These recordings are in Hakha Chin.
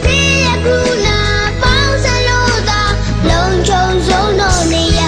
ဖေရဲ့ကရုဏာပေါင်းစလို့သာလုံခြုံဆုံးတော့နေရ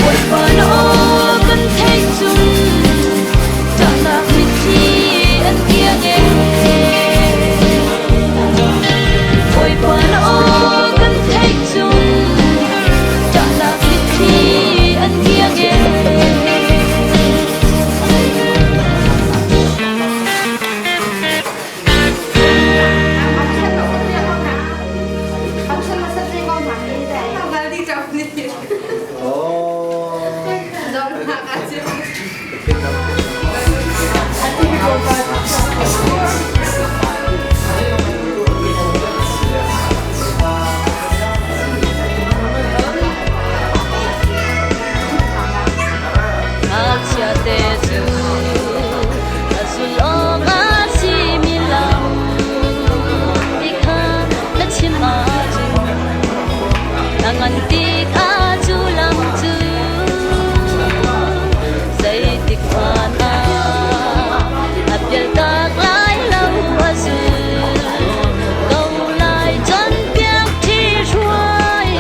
Bawipa na aw kan theih cun ṭahnak mitthli an kiang ee. Bawipa na aw kan theih cun ṭahnak mitthli an kiang ee. Ngakchia te cu a zulh awk a simi lam ti kha na chim ahcun na ngan tik ah cu lam cu zeitik hmanh ah a pialtak lai lo a zul ko lai cawnpiak ṭhihruai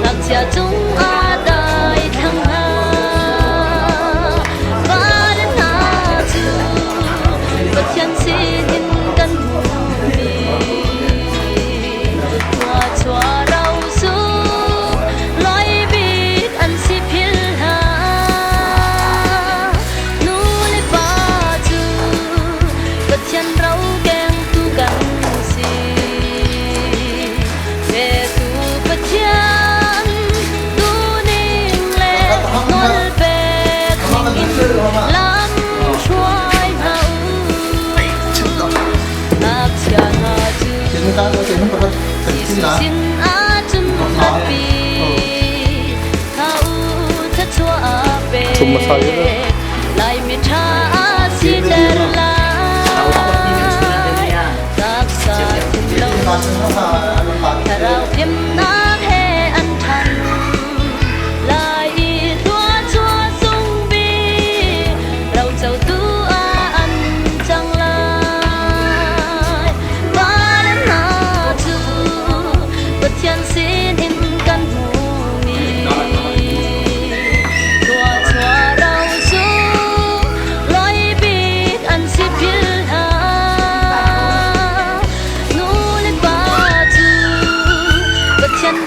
ngakchia cung ah dai thlang hna Fale hna cu Pathian sinin kan hmuhmi thluachuah rosu loi bik an si phil hna. Nu le pa cu Pathian ro kengtu kan si. Petu Pathian duhning le nawlpek ningin lam hruai hna u. Ngakchia hna cu Jesuh sin ahcun ratpi hna u thluachuah pe. Laimi ṭha siter lai. Taksa thinlung thlarau fimnak he an ṭhan lai i thluachuah sung bik rocotu ah an cang lai. Van hna cu Pathian sinin kan hmuhmi thluachuah ro cu loi bik an si philh hna. Nu le pa cu Pathian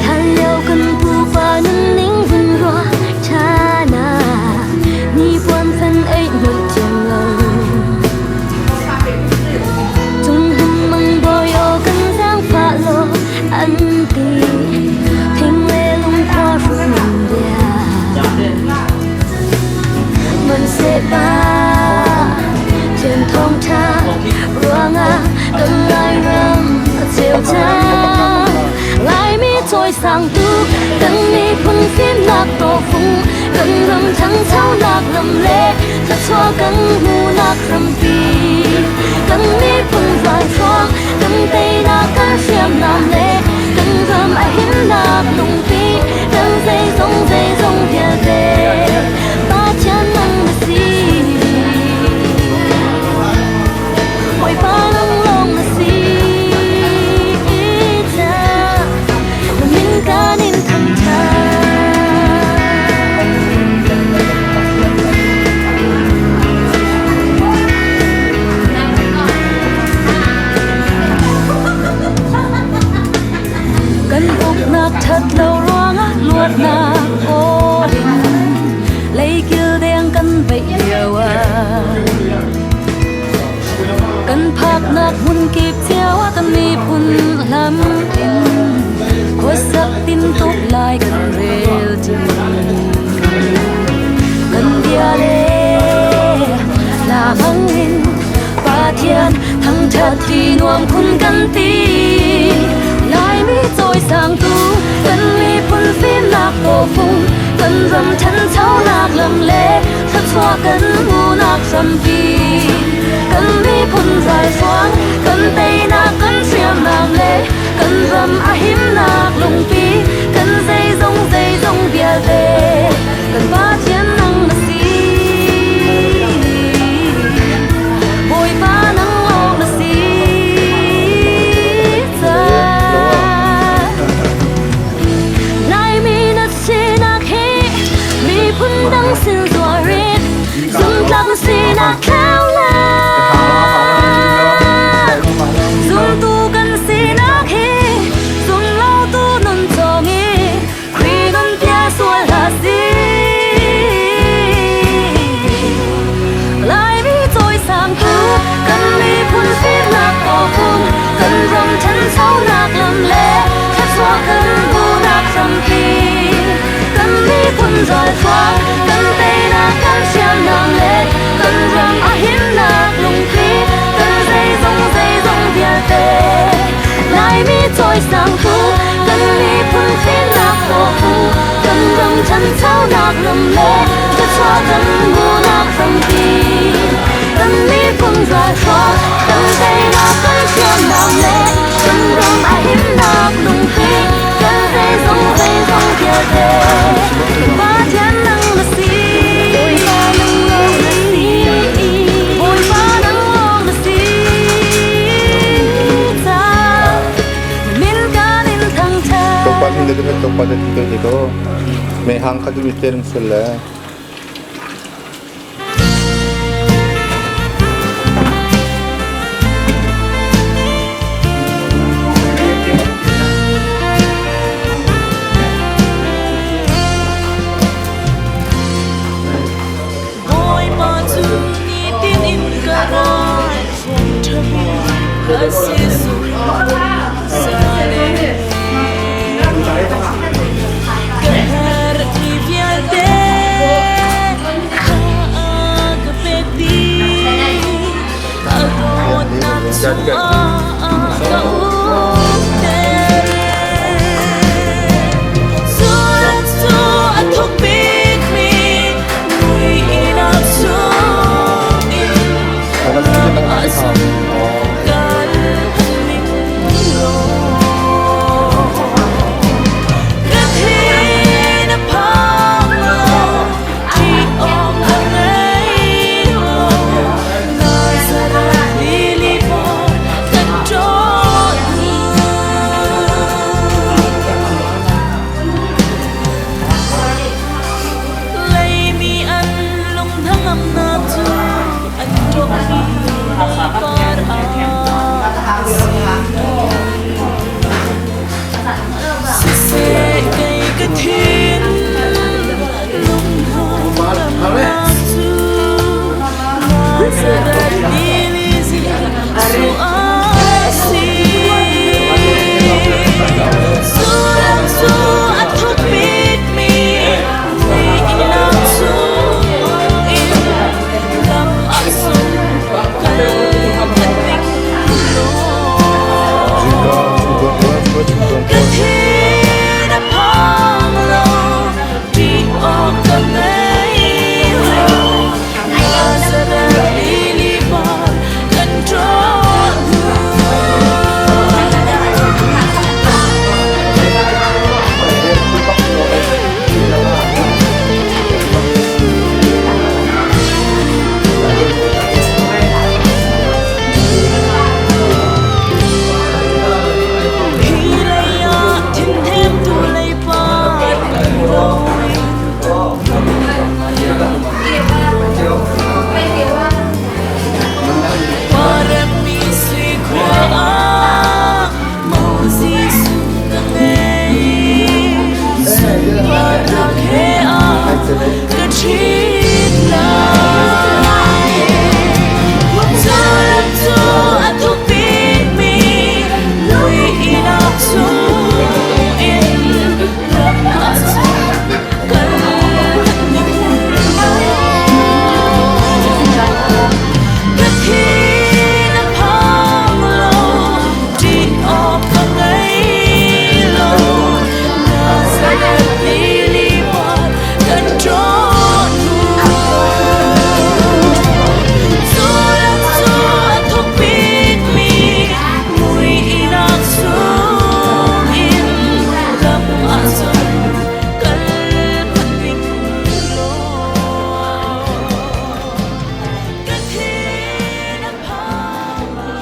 Hlanlio kan pupa nunning vun ruah ṭhan ah hnipuan fan eih nolh thiam lo. Cunghum mang bawi aw kan zaangfah law an ti. Thing le lungkhua hrum bia. Hmanhseh pa thian thawngṭha ruangah kan Lairam a ceu cang. Laimi cawisangtu kan miphun fimnak tawhfung kan ram ṭhangchonak lam le thluachuah kan hmuhnak rampi. Kan miphun ralhruang kan teinak kan hriamnam le kan ram a himnak lungpi kan zeizong zeizong vialte Pathian nang na si. Bawipa nang lawng na si. Na min kan in thangṭhat. Kan uknak ṭhat lo ruangah luatnak kawl in leikil deng kan veih lio ah kan phaknak hmun kip cio ah kan miphun hlam in khuasak tintuk lai kan rel ṭi. Kan bia le hla hmang in Pathian thangṭhat ti nuam khun kan ti. Laimi cawisangtu kan miphun fimnak tawhfung kan ram ṭhanchonak lam le thluachuah kan hmuhnak hrampi. Kan miphun ralhruang kan teinak kan hriamnam le kan ram a himnak lungpi kan zeizong zeizong vialte kan Pathian nang na si. Bawipa nang lawng na si cang. Laimi na sinak hi miphun dang sin zuar in zumtlak sinak thlau hlah. Zumtu kan sinak hi zumlotu nun cawng i Khrih nun bia sual hlah si. Laimi cawisangtu kan miphun fimnak tawhfung kan ram ṭhanchonak lam le thluachuah kan hmuhnak hrampi. Kan miphun ralhruang kan teinak kan hriamnam le kan ram a himnak lungpi kan zeizong zeizong vialte. Laimi cawisangtu kan miphun fimnak tawhfung kan ram ṭhanchonak lam le thluachuah kan hmuhnak hrampi. Kan miphun ralhruang kan teinak kan hriamnam le kan ram a himnak lungpi kan zeizong zeizong vialte. Pathian nang na si. Bawipa nang lawng na si. Bawipa nang lawng na si. Min kan in thangṭhat. Tlawmpal hin le tlawmpal te te ko. Mehhang kha dum te sul le. Bawipa cu nitin in ka ral ṭha bik a si zungzal e. Ka herhmi vialte. Siseh kei ka thin lunghno damnak cu Nazareth ni Jesuh a si. Sullam cu a thuk bikmi muihnak chungin lam a sung kal khat ding law. Ka thin a phang lo, ṭih awk ka ngei lo. Nazareth lili par kan ṭawn hnu. Hi lei ah thinhemtu leipa loin Paremmi sui khua ah Moses ka ngei. Sunparnak he ah ka ṭhit lai. Cu cu a thuk bikmi muihnak chungin lam ah kal ning law. Ka thin a phang lo, ṭih awk ka ngei lo. Nazareth lili par kan ṭawn hnu. Cu lam cu a thuk bikmi muihnak chungin lam ah cun kal phanh ding law. Ka thin a phang lo.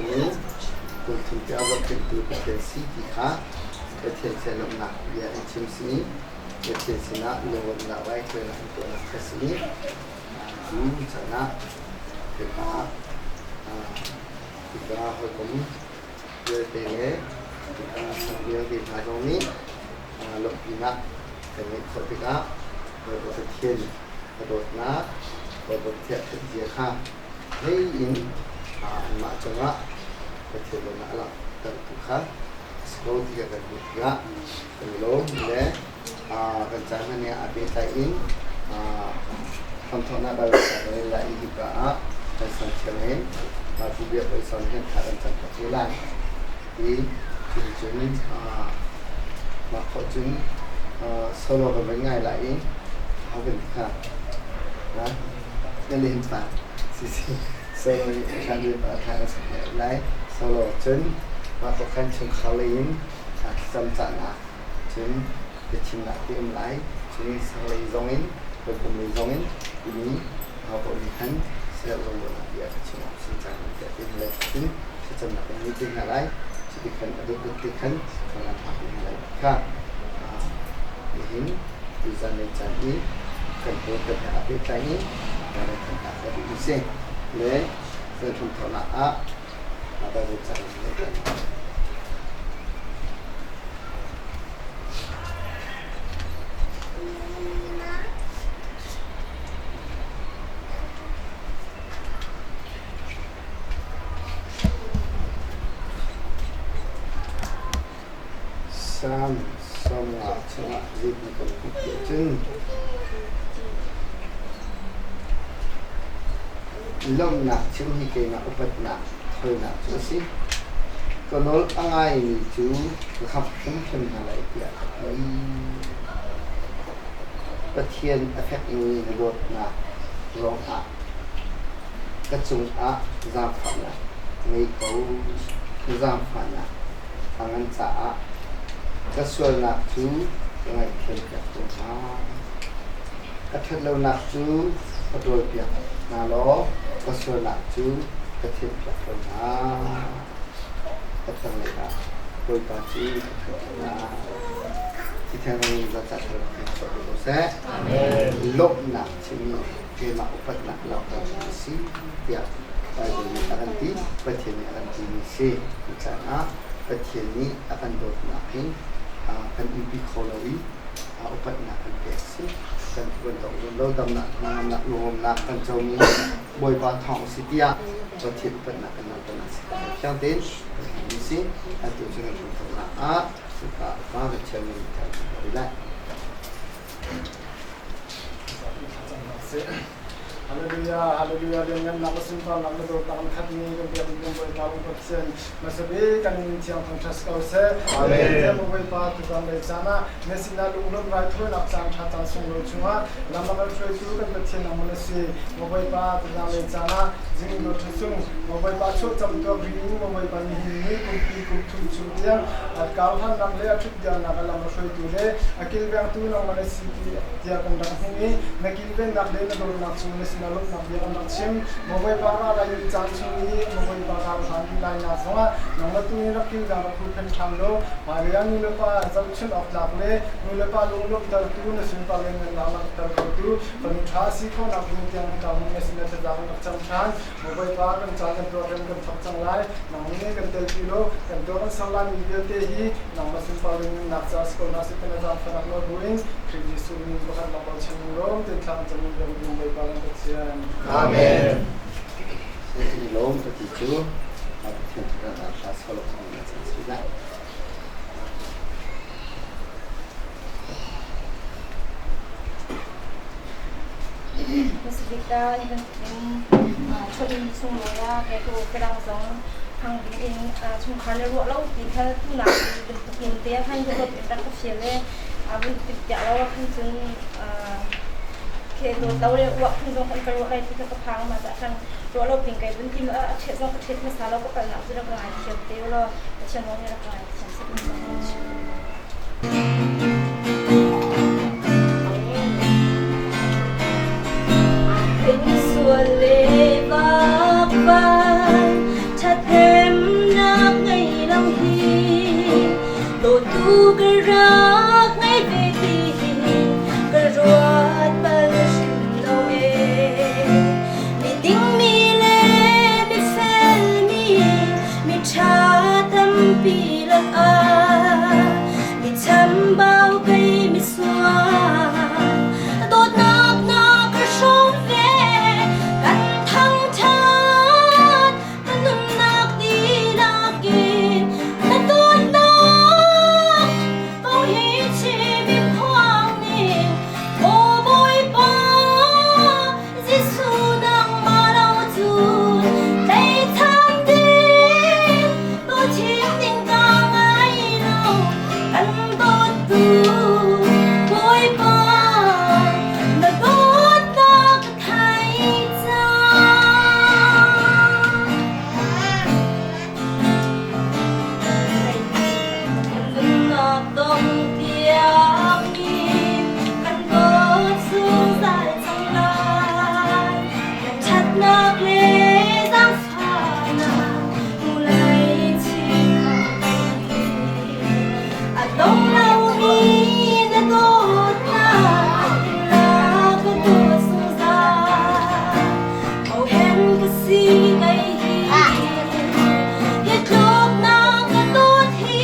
simi kum thum te a zohkhenhtu Pathian si ti kha Pathian sianlawmhnak bia an chim si i Pathian sinah lunglawmhnak raithawinak an tuahnak kha si i cu caan ah hika ah hika hawikom vialte le hika sang vialte hna zong nih lawmhpinak kan ngeih khawh tikah Bawipa Pathian a dawtnak Bawipa Pathian a zia kha hlei in anmah cungah Pathian dawtnak a langhtertu kha a si ko ti kha kan hmuh tikah kan i lawm le kan caan hman he aa pehtlai in hramthawknak bal kan rel lai i hika ah kan sang thiam in Pu Biak Oi Son he thla kan cam piak te lai. Hi cuticun mah khawh cun solo kan van ngai lai i ho kan ti kha na len pa si si solo nih thla pa thla kan sak lai solo cun mah khawh khan chungkhar lei in thlacam cahnak cun biachimnak ti um lai cun sang lei zong in hawikom lei zong in timi ho paoh nih khan sel zong ruahnak bia ka chim awk si cang tiah ti hna lai cun thlacamnak kan ngei te hna lai cuti khan a dotdot te khan kan lan phak te hna lai kha nihin tuzan lei caan i kan hawi kan he aa pehtlai i kan kan ta ka duh si le kan hramthawknak ah Bible ca in kan Salm 50 chungah zeitin kan hmuh ti ahcun lawmhnak chim hi keimah upatnak thawinak cu a si. Ka nawl a ngaimi cu ka khap hrimhrim hna lai tiah ka ti. Pathian a fekmi na dawtnak ruangah ka cungah zaangfahnak ngei ko. Na zaangfahnak a ngan caah ka sualnak cu ka ngaihthiampiak ko hna. Ka ṭhatlonak cu ka ṭawlpiak hna law ka sualnak cu ka thinpiak ko hna. Ka tanglei ah Bawipa cu ka thangṭhat lai. Thi thiang in za ca thar kan chuah ko seh. Lawmhnak chimmi keimah upatnak langhter a si tiah Bible nih a kan ti, Pathian nih a kan timi si. Cucaah Pathian nih a kan dawtnak hin kan umpi kho lo i upatnak kan pek si. Kan bantuk lo damnak, hnangamnak, lungawmnak kan comi Bawipa thawng si tiah Pathian upatnak kan langhternak si. Thiang tein kan hmuhmi si. Atu cu kan hmuhnak ah cuka upa kan chiami kan lai. Hallelujah, hallelujah, lianngannak le sunparnak le dawtnak an khatmi kan biakmi kan Bawipa kan Pathian hmasabik kan min thiang thangṭhat ko seh. Amen. Bawipa tuzan lei caan ah na sinah lunglawmh raithawinak caan ṭha caan sunglawi chungah lam a kan hruaitu kan Pathian nangmah na si. Maw Bawipa tuzan lei caan ah zing lo ṭha sung Maw Bawipa chuahcam tuak ri in Maw Bawipa nihin ni kumpi kum thum chung tiang a karhlannak le a ṭhutdialnak a lam a hruaitu le a kilvengtu nangmah na si tiah kan rak hmuh i na kilvennak le na dawtnak cu na sinah lawmhnak bia kan rak chim. Maw Bawipa ra lai ni caan chung i Maw Bawipa kar hlan in lainak zongah nangmah tu nih rak kilveng rak huhphenh ṭhan law hmailei ah nu le pa zohchunh awk tlak le nu le pa lunglawmhtertu na sunpar le nunnak langhter khotu fanu ṭha a si khawhnak ding tiang hika hmun na sinah thlacam kan rak cam ṭhan. Maw Bawipa kan caan kan tuah rem kan thawk cang lai. Nang nih kan telpi law kan tuah kan ser laimi vialte hi nangmah sunpar le nunnak caah si ko hna seh ti na zaangfahnak nawl buin Khrih Jesuh min pakhat nak bochan rawm tein thla kan cam in biak ding Bawipa kan Pathian. Amen. I lawm ka ti cu Pathian thangṭhatnak hla solo kong na chan si lai. Masabika hi bantukin chawlin sunglawi ah ke ko kadang zong hang ding in chungkhar le ruah lo ti kha tunak bantukin te ah khan ka dawt in rak ka fial le vun tiah lo khan cun ke dawt lo le uah phun zong kan ka ruah lai ti kha ka phang ma cah khan ruah lo ping kai vun tim a ṭhet zong ka ṭhet hmasa lo ka palnak cu rak ka ngai thiam te law Pathian zong nih rak ka ngai thiam seh Sual le vakvan ṭhathnem. cang hi dawtu ka rak ngei ve ti hi ka ruat bal hrim lo ee. Miding mi le mifel mi miṭha tampi lakah mi chambau kei misual dawtnak na ka hrawm ve kan thangṭhat ka nunnak dihlak in na dawtnak kong hi chim in phuang ning aw Bawipa Jesuh nangmah lo cun tleichan ding tuchim ding ka ngai lo kan dawttu Bawipa na dawtnak ka thei cang. Nunnak dong tiangin kan dawt zungzal cang lai. Kan ṭhatnak le zaangfahnak hmu lai chin A dong lomi na dawtnak na ka dawt zungzal. Ohen ka si kei hi hi tluk na ka dawt hi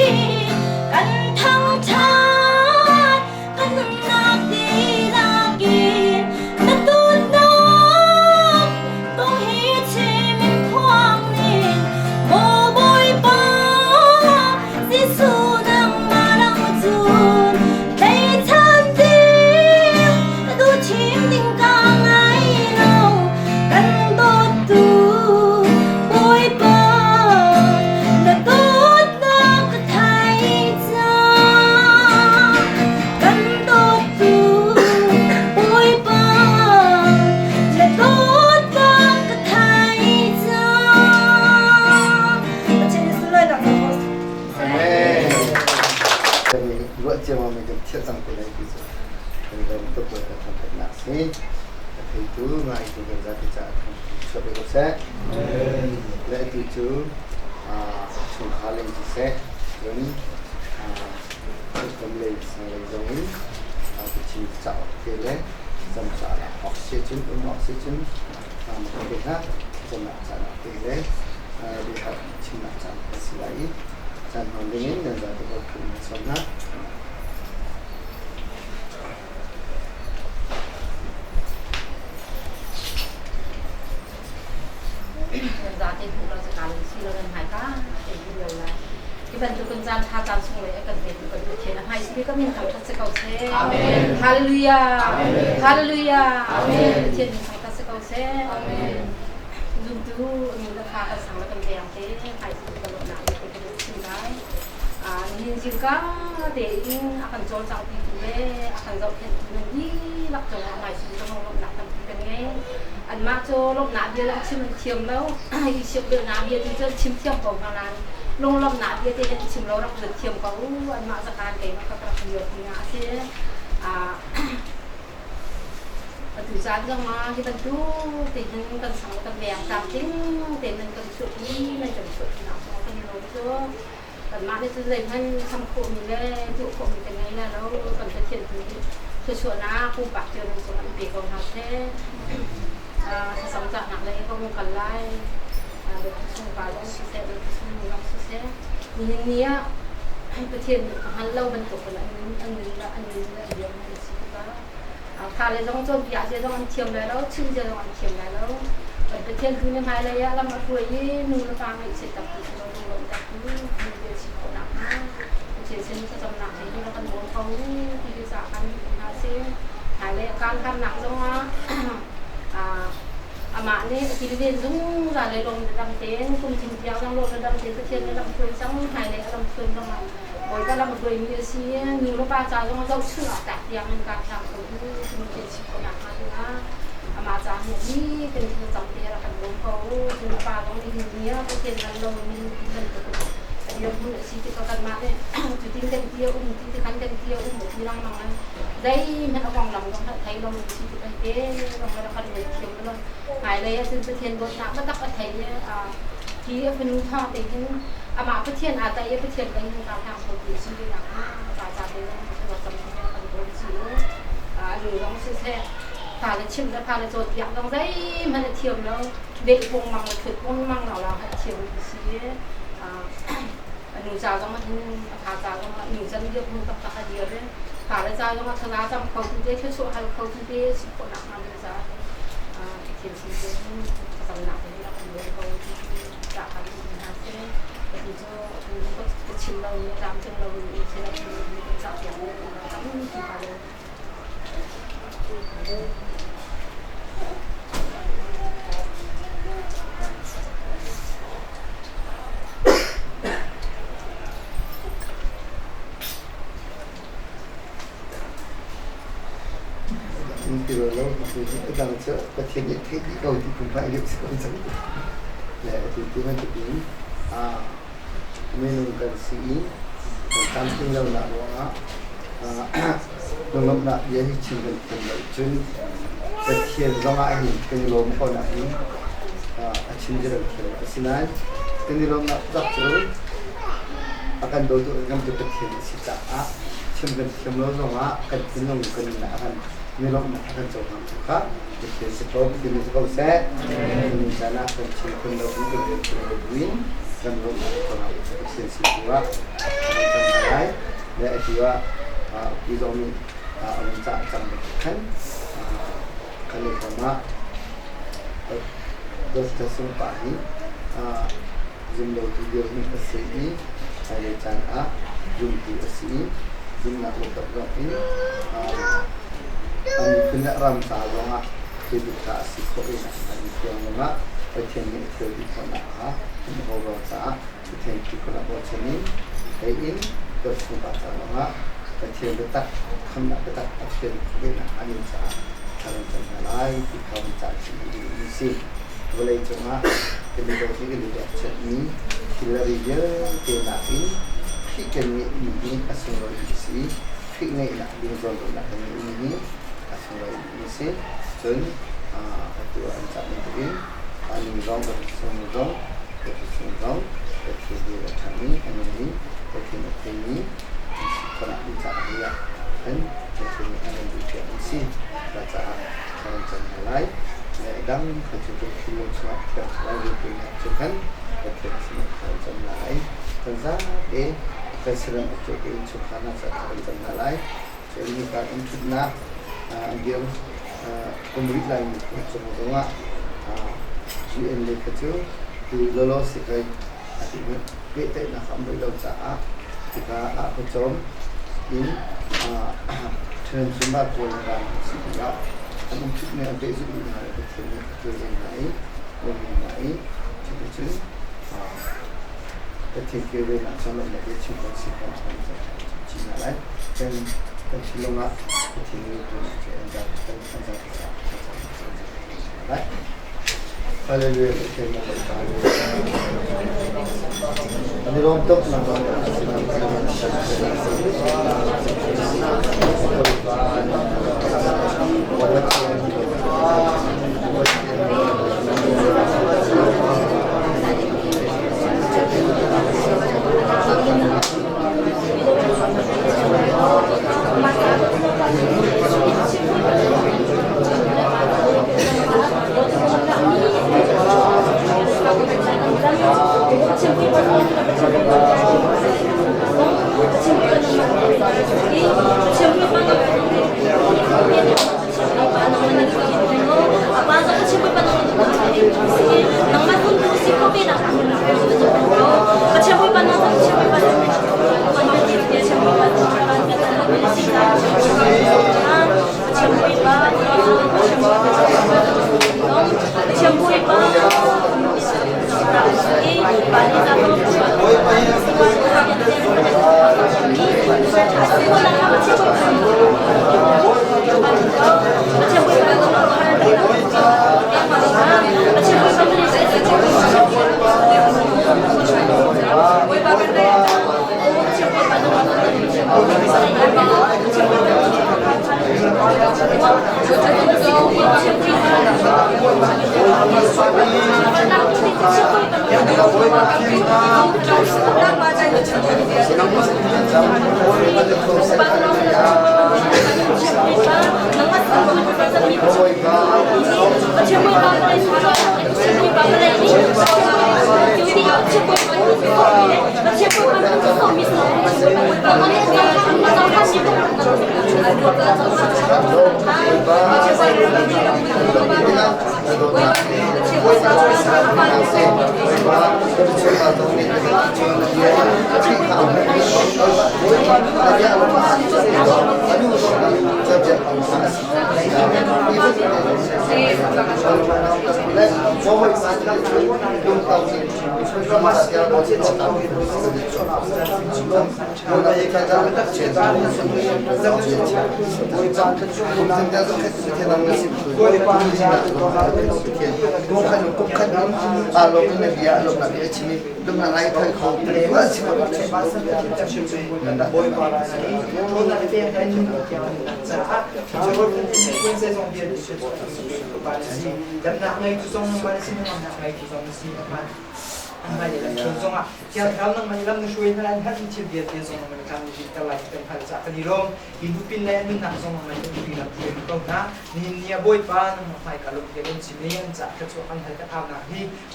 kan thangṭhat kan nunnak dihlak in na dawtnak kong hi chim in phuang ning maw Bawipa Jesuh nangmah lo cun tleichan ding ka duh chim ding ka ngai lo kan dawttu Bawipa na dawtnak ka thei cang kan dawttu Bawipa na dawtnak ka thei cang Pathian sunlawinak na host. Amen. Kan ruah cio mi kan thiah cang te lai ti cu kan lawm tuk bawi kan thangthatnak si. A theitu ngaitu kan zapi caah chuah ve ko seh. Le atu cu chungkhar lei siseh cun hawikom lei sang lei zong in biachim cauk te le cam caah awk si cun um awk si cun kan pe hna camnak caan ah te le biahal chimnak caan kan si lai i caan hmang dingin nan zapi ko kan sawm hna. Zate hmuh lo cakal in si lo nan hmai ka te ti lio lai. Hi bantukin caan tha caan sung le kan pe tu kan Pathian a hmai si ka min thangthat si ko seh. Amen. Hallelujah. Amen. Hallelujah. Amen. Pathian min thangthat si ko seh. Amen. Zumtu nu le fa kan sang le kan veng te hmai si kan lawmhnak te kan chim lai. Nihin zingka tein a kan cawlcangpi tu le a kan zohkhenhtu nan dihlak cungah hmaisung ka lawmhnak tampi kan ngei. Anmah cu lawmhnak bia le chim an thiam lo. I siakbelnak bia tu cu an chim thiam ko hna nain lunglawmhnak bia te an chim lo rak zat thiam ko. Anmah zakaan keimah ka rak lio ti nga a si. Atu caan zongah hi bantuk te hin kan sang kan veng tlamtling tein nan kan chuahpi nan kan chuahpinak zong kan i lawm tuk. Kanmah nih cun zeihmanh cham khawhmi le tuah khawhmi kan ngei lai lo. Kan Pathian tu nih thluachuahnak pumpak cio nan cungah in pe ko hna seh. Thlacam cahnak lei ka hung kal lai. Biakam chungpa zong siseh, biakam chungnu zong siseh. Nihin ni ah Pathian nih ka hngal lo bantuk in an nun an nun le an nun le an rian an si tikah fale zong cawnpiak zia zong an thiam lai lo, chim zia zong an thiam lai lo. Kan Pathian tu nih hmailei ah lam a hruai i nu le pa ngaihchiat tampi si lo lunglawmh tampi nu te si khawh nakhnga Pathian sin thlacamnak he hin kan bawm ko ti hi ca kan hna si. Hmailei a kaan harnak zong ah amah nih a kilven zungzal le lawm ram tein kum thum tiang zong lawm ram tein Pathian nih lam hruai cang hmailei a lam hruai zong ah Bawipa lam hruaimi a si nu le pa ca zong zohchunh awk tlak tiang in kaa thlang ko u timi thil chim khawhnak hnga dingah amah ca hmuh mi kan thlacam te rak kan bawm ko nu le pa zong nih hin ni ah Pathian kan lo min ti bantuk in dirhmun a si tikah kanmah nih cutin kan ti a um ti tikhan kan ti a um ti lengmang ah zeihmanh a konglam zong hngalh thei lo si tik ai te zong rak kan ruat thiam lo hmailei ah cun Pathian dawtnak biatak a thei i hi a fanu thawng te hin Amah Pathian aa tlaih i Pathian kan hung karhlang kho ti si nak hnga pa ca te zong thluachuah cam kan bawm si u. A nu zong siseh fale chimh le fale cawnpiak zong zeihmanh a thiam lo. Beh pungmang le thut pungmang lawnglawng a thiam mi si i a nu ca zong ah hin a fa ca zong ah nu can dirhmun taktak a dir i fale ca zong ah thlaza cam kho tu te thluachuah hal kho tu te si khawh nak hnga ding caah hin Pathian sin te hin thlacamnak te hin rak kan bawm ko ti ca kan duh hna si. Atu cu ka chim lo mi tlamtling lo mi thil a chim mi kan cah piak mi tampi hna le. Ti lo dang cu Pathian nih theih dih ko ti phun pai si ko cang. Le atu ti bantukin minung kan si i kan tlamtlin lonak ruangah lunglawmhnak bia hi chim kan thiam lo cun Pathian zongah hin kan i lawm ko nain a chim cu kan thiam lo. Asinain kan i lawmhnak taktak cu a kan dawtu kan ngamtu Pathian a si caah chim kan thiam lo zongah kan thinlung kan nunnak a kan mi lawmhnak a kan cohlang tu kha Pathian si ko timi si ko seh. Nihin caan ah kan chim khun lo in kan rian khun lo buin kan lawmhnak kongah Pathian sin tu ah kan cam lai. Le atu ah pi zong nih a vun cah cang bantuk khan kan i hrawm ah Dr. Sung Pa hi zumlotu dirhmun a si i hmailei caan ah zumtu a si i zumnak lungtak zong in a miphun le ram ca zongah thil ṭha a si khawh i an fiang zongah Pathian nih a thil ti khawhnak kha an hawro caah Pathian ti khawhnak bochan in hei in Dr. Sung Pa ca zongah Pathian biatak khamnak biatak a fian khawhnak an in caah thla kan cam hna lai ti kha vun cah chih duh si. Vawlei cungah kan i dawt i kan i pekchanhmi thil le ri vialte nakin Khrih kan ngeihmi hi a sunglawi a si. Khrih ngeihnak ding zawnruahnak kan ngeihmi hi a sunglawi a si. Cun atu ah an cah bantukin nu zong kan sung zong kan sung zong Pathian nih a ṭhami a nung i Pathian a theimi an si khawhnak ding caah tiah khan Pathian nih a kan duhpiak an si. Cucaah thla kan cam hna lai. Dang kha cu kan thinlung chungah Thiang Thlarau rianṭuannak cu khan Pathian sinah thla kan cam lai. Kan zapi kan saram a cawh tein chungkhar hna caah thla kan cam hna lai. Cun hika kan ṭhutnak dir um rih laimi cung zongah UN le kha cu tu lawlaw si kai a ti pehtlaihnak a um rih lo caah hika ah pawcawm in ṭhen sumba kawl ram si tikah an um ṭhutmi an pehzulh rih hna le Pathian nih a kilven hna i a hna i cuticun Pathian kilvennak cun lawmhnak bia chim kan si kan chin hna lai. Kan kan thinlung ah Pathian nih cu an zan kan an zan lai. Hallelujah Pathian na Bawipa. An i lawm tuk na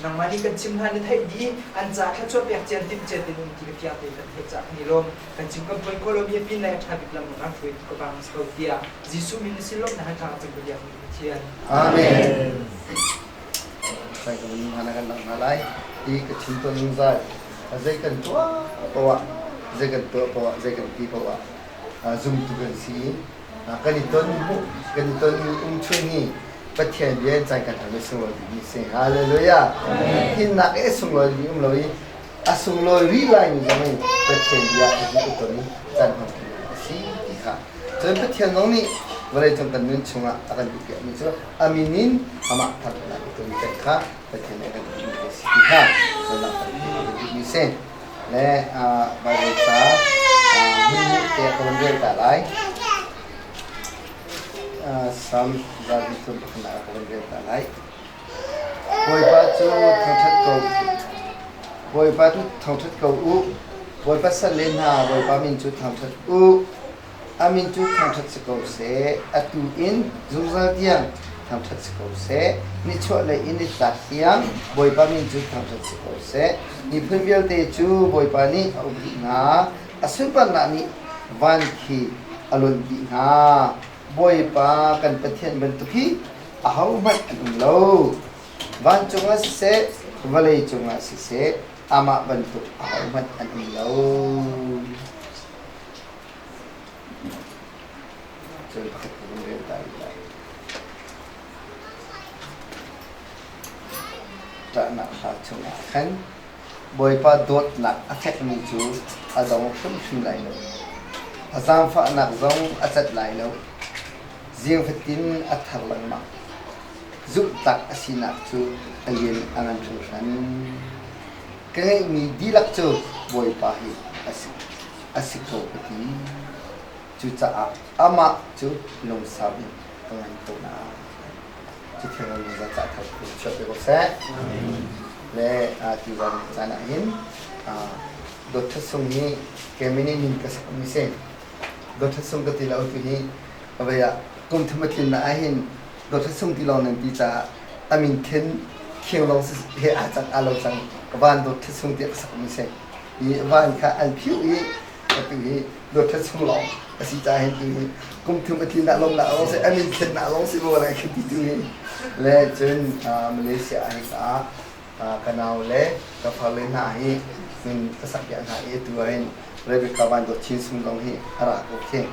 Nangmah nih kan chim hna na theih dih an ca thluachuah pek cian timh cia tin um ti ka fiang tein kan theih caah kan i lawm. Kan chim kan phuan khawh lomi a pin lai a ṭha bik lam kan hruai tu ka bang si ko tiah Jesuh min na sin lawmhnak he thla ka cam ka biak mi Pathian. Amen. Sai ka mun hana kan lang hna lai i ka chim tawn zungzal. Zei kan tuah poah, zei kan tuah poah, zei kan ti poah zumtu kan si. Kan i ton kan i ton um chung hi Pathian bia in caan kan hal mi sunglawi bik mi si. Hallelujah. Hinnak e sunglawi bik um lo i a sunglawi rih lai mi zong in Pathian bia i i ton i caan hman a si ti kha. Cun Pathian zong nih vawleicung kan nun chungah a kan duhpiak mi cu a min in amah thangṭhatnak i ton peng kha Pathian nih a kan duhmi a si ti kha kan langhter duhmi si. Le Baibal ca hmun te ka van rel ta lai. Salm 131 ka van rel ta lai. Bawipa cu thangṭhat ko Bawipa cu thangṭhat ko u. Bawipa salle hna, Bawipa min cu thangṭhat u. A min cu thangṭhat si ko seh. Atu in zungzal tiang thangṭhat si ko seh. Nichuahlei in nitlak tiang Bawipa min cu thangṭhat si ko seh. Miphun vialte cu Bawipa nih a uk dih hna. A sunparnak nih van khi a lonh dih hna. Bawipa kan Pathian bantuk hi ahohmanh an um lo. Vancung ah siseh, vawlei cungah siseh, amah bantuk ahohmanh an um lo. Cun pakhat ka vun rel ta rih lai. Ṭahnak hla chungah khan Bawipa dawtnak a fekmi cu a dong hrimhrim lai lo. A zaangfahnak zong a cat lai lo. Zing fatin a thar lengmang. Zumhtlak a sinak cu a lian a ngan hringhran. Ka ngeihmi dihlak cu Bawipa hi a si. A si ko ka ti. Cucaah amah cu lungsau in ka ngan ko na. Cu thiang in za cah thar ku chuah pe ko seh. Le tuzan caan ah hin Dawt Sung hi kemini min ka sak mi si. Dawt Sung ka ti lo tu hi avei ah kum thum a tlin na ah hin Dawt Sung ti lawng nan ti caah a min khen khiang lawng he aa cang aa lo cang van Dawt Sung tiah ka sak mi si. I van kha an phiu i atu hi Dawt Sung lawng a si caah hin tu hi kum thum a tlin ah lawm nak lawng si a min khen nak lawng si maw lai khi ti tu hi le cun Malaysia ah hi ka ka nau le ka farle hna hi min ka sak piak hna i atu ah hin Rebecca Van Dawt Chin Sung zong hi a ra ko khi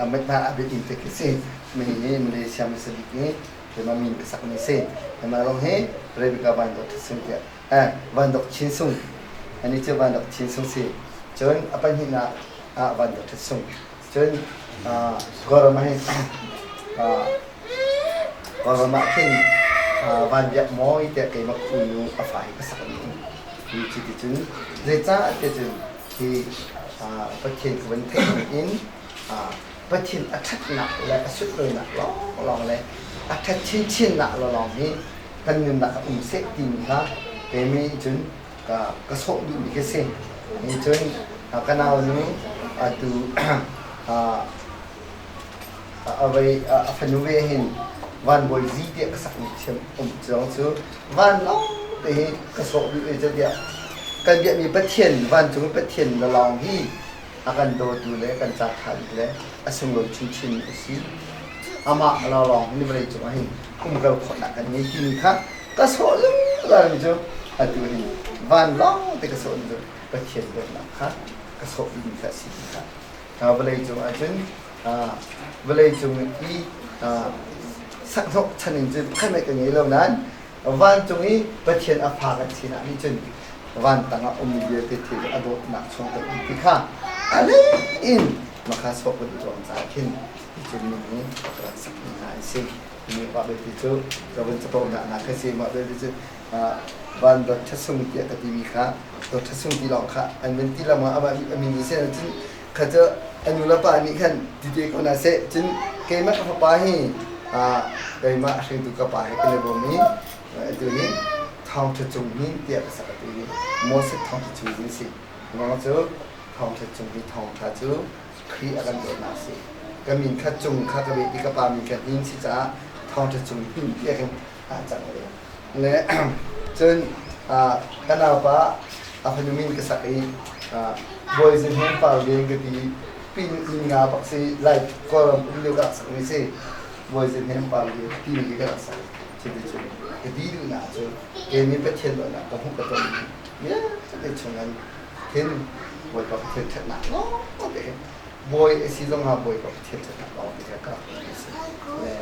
mit hna a biapi te khi si mi hi Malaysia mi sabik ni keimah min ka sak mi si keimah zong hi Rebecca Van Dawt Sung tiah eh Van Dawt Chin Sung ani cu Van Dawt Chin Sung si cun a pahnihnak ah Van Dawt Sung cun Kawlram ah hin Kawlram ah khin Van Biak Mawi tiah keimah ka unu a fa hi ka sak mi hi cu ti cun zeicah tiah cun hi Pathian ka van theih in Pathian a ṭhatnak le a sunlawinak lawnglawng le a ṭhat chinchinnak lawnglawng hi kan nunnak ah um seh timi kha keimah nih cun ka sawh duhmi ka si. Nih cun ka nau nu atu a fanu ve hin van bawi zi tiah ka sakmi thiam um zong cu van lawng te hi ka sawh duh ve tiah kan biakmi Pathian vancung Pathian lawng hi. A kan dawtu le kan ca ṭha bik le a sunglawi chinchin a si. Amah lawnglawng hi vawlei cungah hin umkal khawhnak kan ngei timi kha ka sawh zungzal mi cu atu hin vanlawng te ka sawh mi cu Pathian dawtnak kha ka sawh bikmi kha a si ti kha vawlei cung ahcun vawlei cung i sakhnawh chan in cun pakhat hmanh ka ngei lo nain vancung i Pathian a fa kan sinah nih cun van tangah ummi vialte thil a dawtnak chung kan um ti kha a in makha sawh kan i zuam caah khin cun min hi ka rak sak mi hna an si. Mi mah belte cu ka vun capo nak na kha si mah belte cu van dot ṭhasung tiah ka timi kha dot ṭhasung ti lawng kha an van ti lengmang amah a min i sen cun kha cu a nu le pa nih khan ti te ko hna seh. Cun keimah ka fapa hi keimah a hringtu ka pa he kan i bawm i atu hi Thawngṭha Cung Hnin tiah ka sak. Atu hi Moses Thawngṭha Cung Hnin si ngong cu Thawngṭha Cung hi Thawngṭha cu Khrih a kan dawtnak si. Ka min kha Cung kha ka beh i ka pa min kha Hnin si caah Thawngṭha Cung Hnin tiah khin aa cang ve. Le cun ka naupa a fanu min ka sak i Bawi Zing Heng Par Lian ka ti. Pin inn nga bak si lai Kawlram um lio ka rak sak mi si. Bawi Zing Heng Par Lian ti mi ka rak sak. Cuticun ka ti duhnak cu kei nih Pathian dawtnak ka hmuh ka ton mi vialte chungin hin Bawipa Pathian ṭhatnak lawng te bawi a si zongah Bawipa Pathian ṭhatnak lawng te ka rak hmuh mi si. Le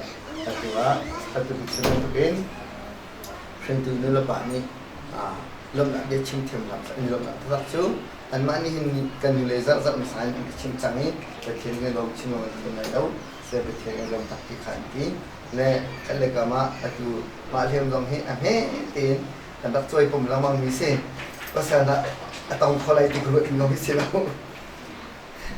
atu ah atu chim bantukin hringtu nulepa nih lawmhnak bia chim thiamnak an lawmhnak taktak cu anmah nih hin kan nule zarhzarh hmasa in an ka chimh cang i Pathian kan lawm chin lawng an thiam lai lo se Pathian kan lawm tak ti kha an ti. Le kan le kam ah atu mah hliam zong hi a hme tein kan rak cawi pom lengmang mi si. Pasal ah a tong kho lai ti ka ruat ding hi si lo.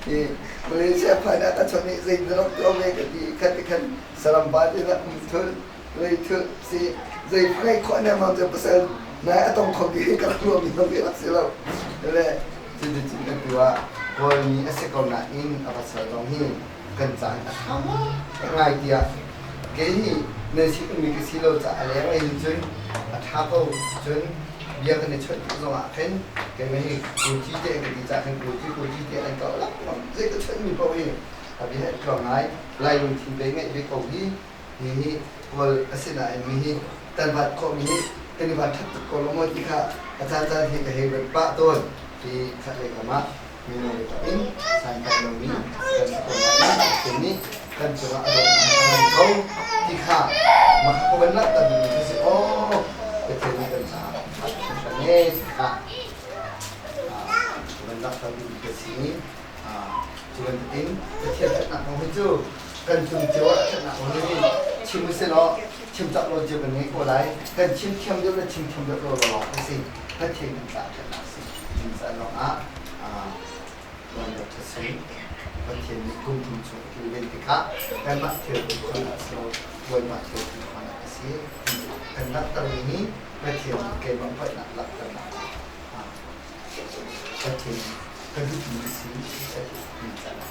I Malaysia phan ah ka chawnh i zei na rak tuah ve ka ti khan ti khan saram pa te na um thul lei thul si zei ngai khawh ne mam cu pasal nai a tong kho ti ka rak ruah mi zong hi rak si lo. Le cuticun kan tu ah Kawlmi a si ko nain a pasal zong hi kan caan a ṭha ngai tiah kei hi nan sin ummi ka si lo caah leng in cun a ṭha ko. Cun bia kan i chawnh tik zongah khin keimah hi kuci te ka ti caah khin kuci kuci te an ka lengmang. Zei ka chawnhmi paoh hi a bia hi a tluang ngai. Lai lungthin pei ngeih ve ko hi hi hi Kawl a si nain mi hi kan vat khawhmi hi kan i van ṭhat tuk ko lo maw ti kha a caancaan hi ka hei ruat pah tawn. Hi khatlei kam ah minung in santlai lomi kan si ko nain Pathian nih kan cungah a dawtnak a ngan ko ti kha mah ka van langhter duhmi cu si aw Pathian nih kan caah a hringhran e ti kha ka van langhter duhmi ka si. Cu bantukin Pathian ṭhatnak kong hi cu kan cung cio ah ṭhatnak kong hi chim usih law chim cak lo cio kan ngei ko lai. Kan chim thiam deuh le chim thiam deuh lo lawng a si. Pathian kan caah ṭhatnak a si. Cucaah lawngah Tuan si. Pathian nih kum thum chung a kilven tikah kanmah thil ti khawhnak a si lo, Bawipa thil ti khawhnak a si. Kan langhtermi hi Pathian nih keimah upatnak langhternak Pathian ka duhmi a si a ti caah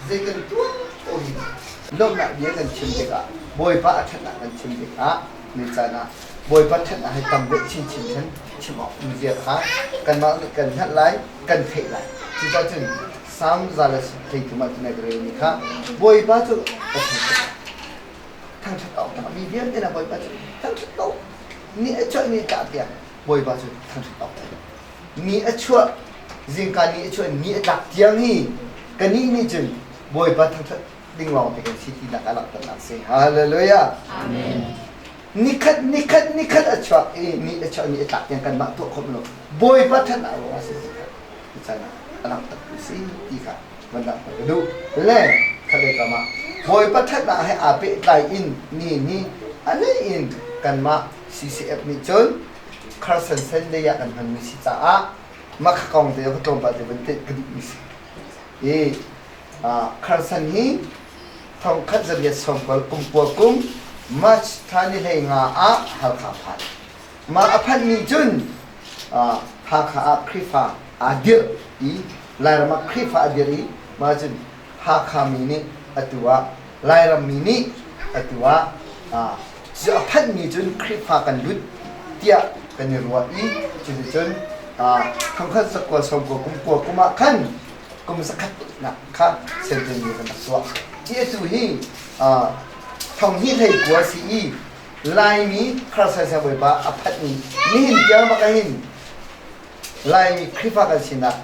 zei kan tuah ko hi lawmhnak bia kan chim tikah Bawipa a ṭhatnak kan chim tikah ni caan ah Bawipa ṭhatnak hi tam deuh chinchin khan chim awk um zia kha kanmah nih kan hngalh lai, kan theih lai. Cucaah cun Salm 133 ah cun ka relmi kha Bawipa cu ka thangṭhat. Thangṭhat awk tlak mi vialte na Bawipa cu thangṭhat ko. Ni a chuah ni tlak tiang Bawipa cu thangṭhat awk tlak. Ni a chuah zingka ni a chuah ni a tlak tiang hi kannih nih cun Bawipa thangṭhat ding lawng te kan si tinak a langhternak si. Hallelujah. Amen. Nikhat nikhat nikhat a chuak i ni a chuah ni a tlak tiang kanmah tuah khawh lo Bawipa ṭhatnak ruangah si ti kha caan ah a langhter tu si ti kha van langhter ka duh. Le khatlei kam ah Bawipa ṭhatnak he aa pehtlai in ni ni a lei in kanmah CCF nih cun Carson Sunday ah kan hmanmi si caah mah kha kong te ka tlawmpal te van teih ka duhmi si. I Carson hi 1990 kum March thla ni 15 ah Halkha phan. Mah a phanh ni cun Hakha ah Khrihfa aa dirh i Lairam ah Khrihfa a dirh i mah cun Hakha mi nih atu ah Lairam mi nih atu ah cu a phanh ni cun Khrihfa kan lut tiah kan i ruah i cuticun 1990 kum ah khan. Kum zakhat nak kha centenary kan rak tuah. Hi atu hi thong hi hlei kua si i Laimi Khrasa Siangbawipa a phanh ni nihin tiang bak hin Laimi Khrihfa kan sinak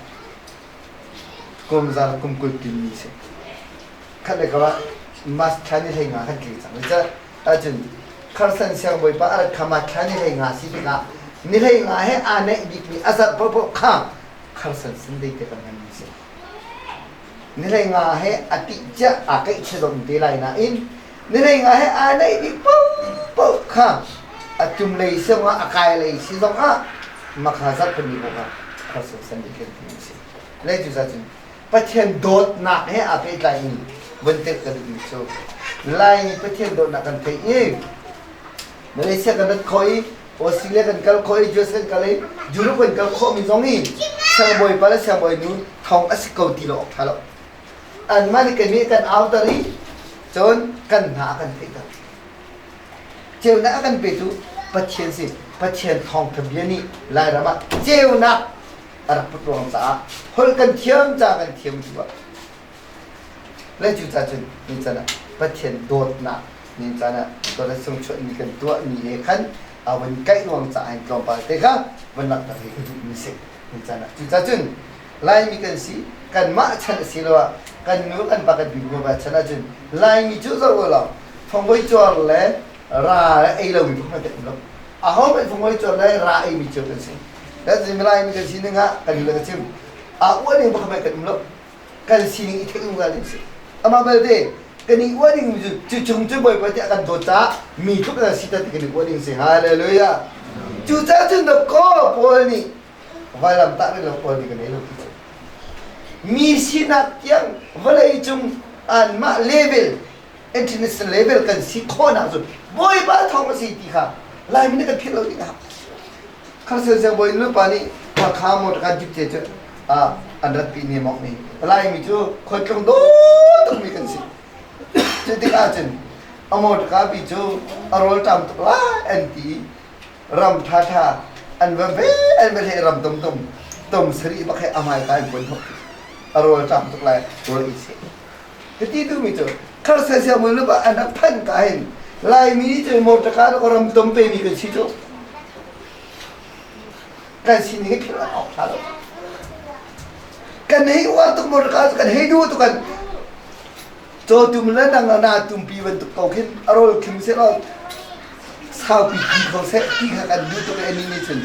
kum za kum 20 tin ni si. Khat le kar ah mas thla ni hlei nga kan tling cang. Ahcun Kharsan Siangbawipa a rat kha ma thla ni hlei nga si tikah ni hlei nga he aa naih bikmi a zarh paohpaoh kha Kharsan Sunday te kan hmanmi si. Ni hlei nga he a tih cia aa keih chia zong te lai nain ni hlei nga he aa naih bik paohpaoh kha a tum lei si zongah a kai lei si zongah makha zarh pahnih paoh kha Kharsan Sunday kan timi si. Lei cu cun Pathian dawtnak he aa pehtlai in vun telh ka duhmi cu Laimi Pathian dawtnak kan theih i Malaysia kan rat khawh i Australia kan kal khawh i US kan kal i Europe kan kal khawhmi zong hi siangbawipa le siangbawinu thawng a si ko ti lo awk ṭha lo. Anmah nih kannih kan auter i cun kan hna a kan theihter. Ceunak a kan petu Pathian si. Pathian thawngṭha bia nih Lairam ah ceunak a rak put ruang caah holh kan thiam ca kan thiam tu ah le cu ca cun ni can ah Pathian dawtnak ni caan ah dawt sung chuah mi kan tuah mi he khan a vun kaih ruang caah hin tlawmpal te kha vun langhter hi ka duh mi si ni caan ah cu ca cun Laimi kan si kanmah chan a si lo ah kan nu kan pa kan pi ba chan ah cun Laimi cu zoh law fangvoi cuar le ra ei lo mi phung kan um lo aho hmanh fangvoi cuar le ra ei mi cu kan si. Kan si Lai mi kan sining ah kan le ka chim. A uan ning bakha kan um lo. Kan sining i theih ungzal ding si. Amah belte kan i uan ding cu cu chung cu Bawipa tiah kan dawt caah mi tluk na si ta ti kan i uan ding si. Hallelujah. Cu ca cun da ko Paul nih vailam tah lo Paul nih kan ei lo ti cu. Mi sinak tiang vawlei cung anmah level international level kan si khawhnak cu Bawipa thawng a si ti kha Laimi nih kan philh lo ding a Kharsen siangbawi nupa nih Hakha motor kan dip te cu an ratpi ne mok ni Laimi cu khualtlung dawt tukmi kan si. Cu tik ahcun a motor pi cu a rawl ṭam tuk lai an ti ram ṭhaṭha an va ve an va hle ram tum tum tum sarih bak he a hmaika in pun thok a rawl ṭam tuk lai rawl ei seh. Hiti duhmi cu Kharsen siangbawi nupa an rak phanh ka hin Laimi nih cun motor car ram tom pemi kan si cu. Kan sining hi philh awk ṭha lo. Kan hei uar tuk motor car cu kan hei duh tuk kan cawtum le nang na tumpi bantuk ko khin a rawl khim seh law saupi ti kho seh ti kha kan duh tuk i anih nih cun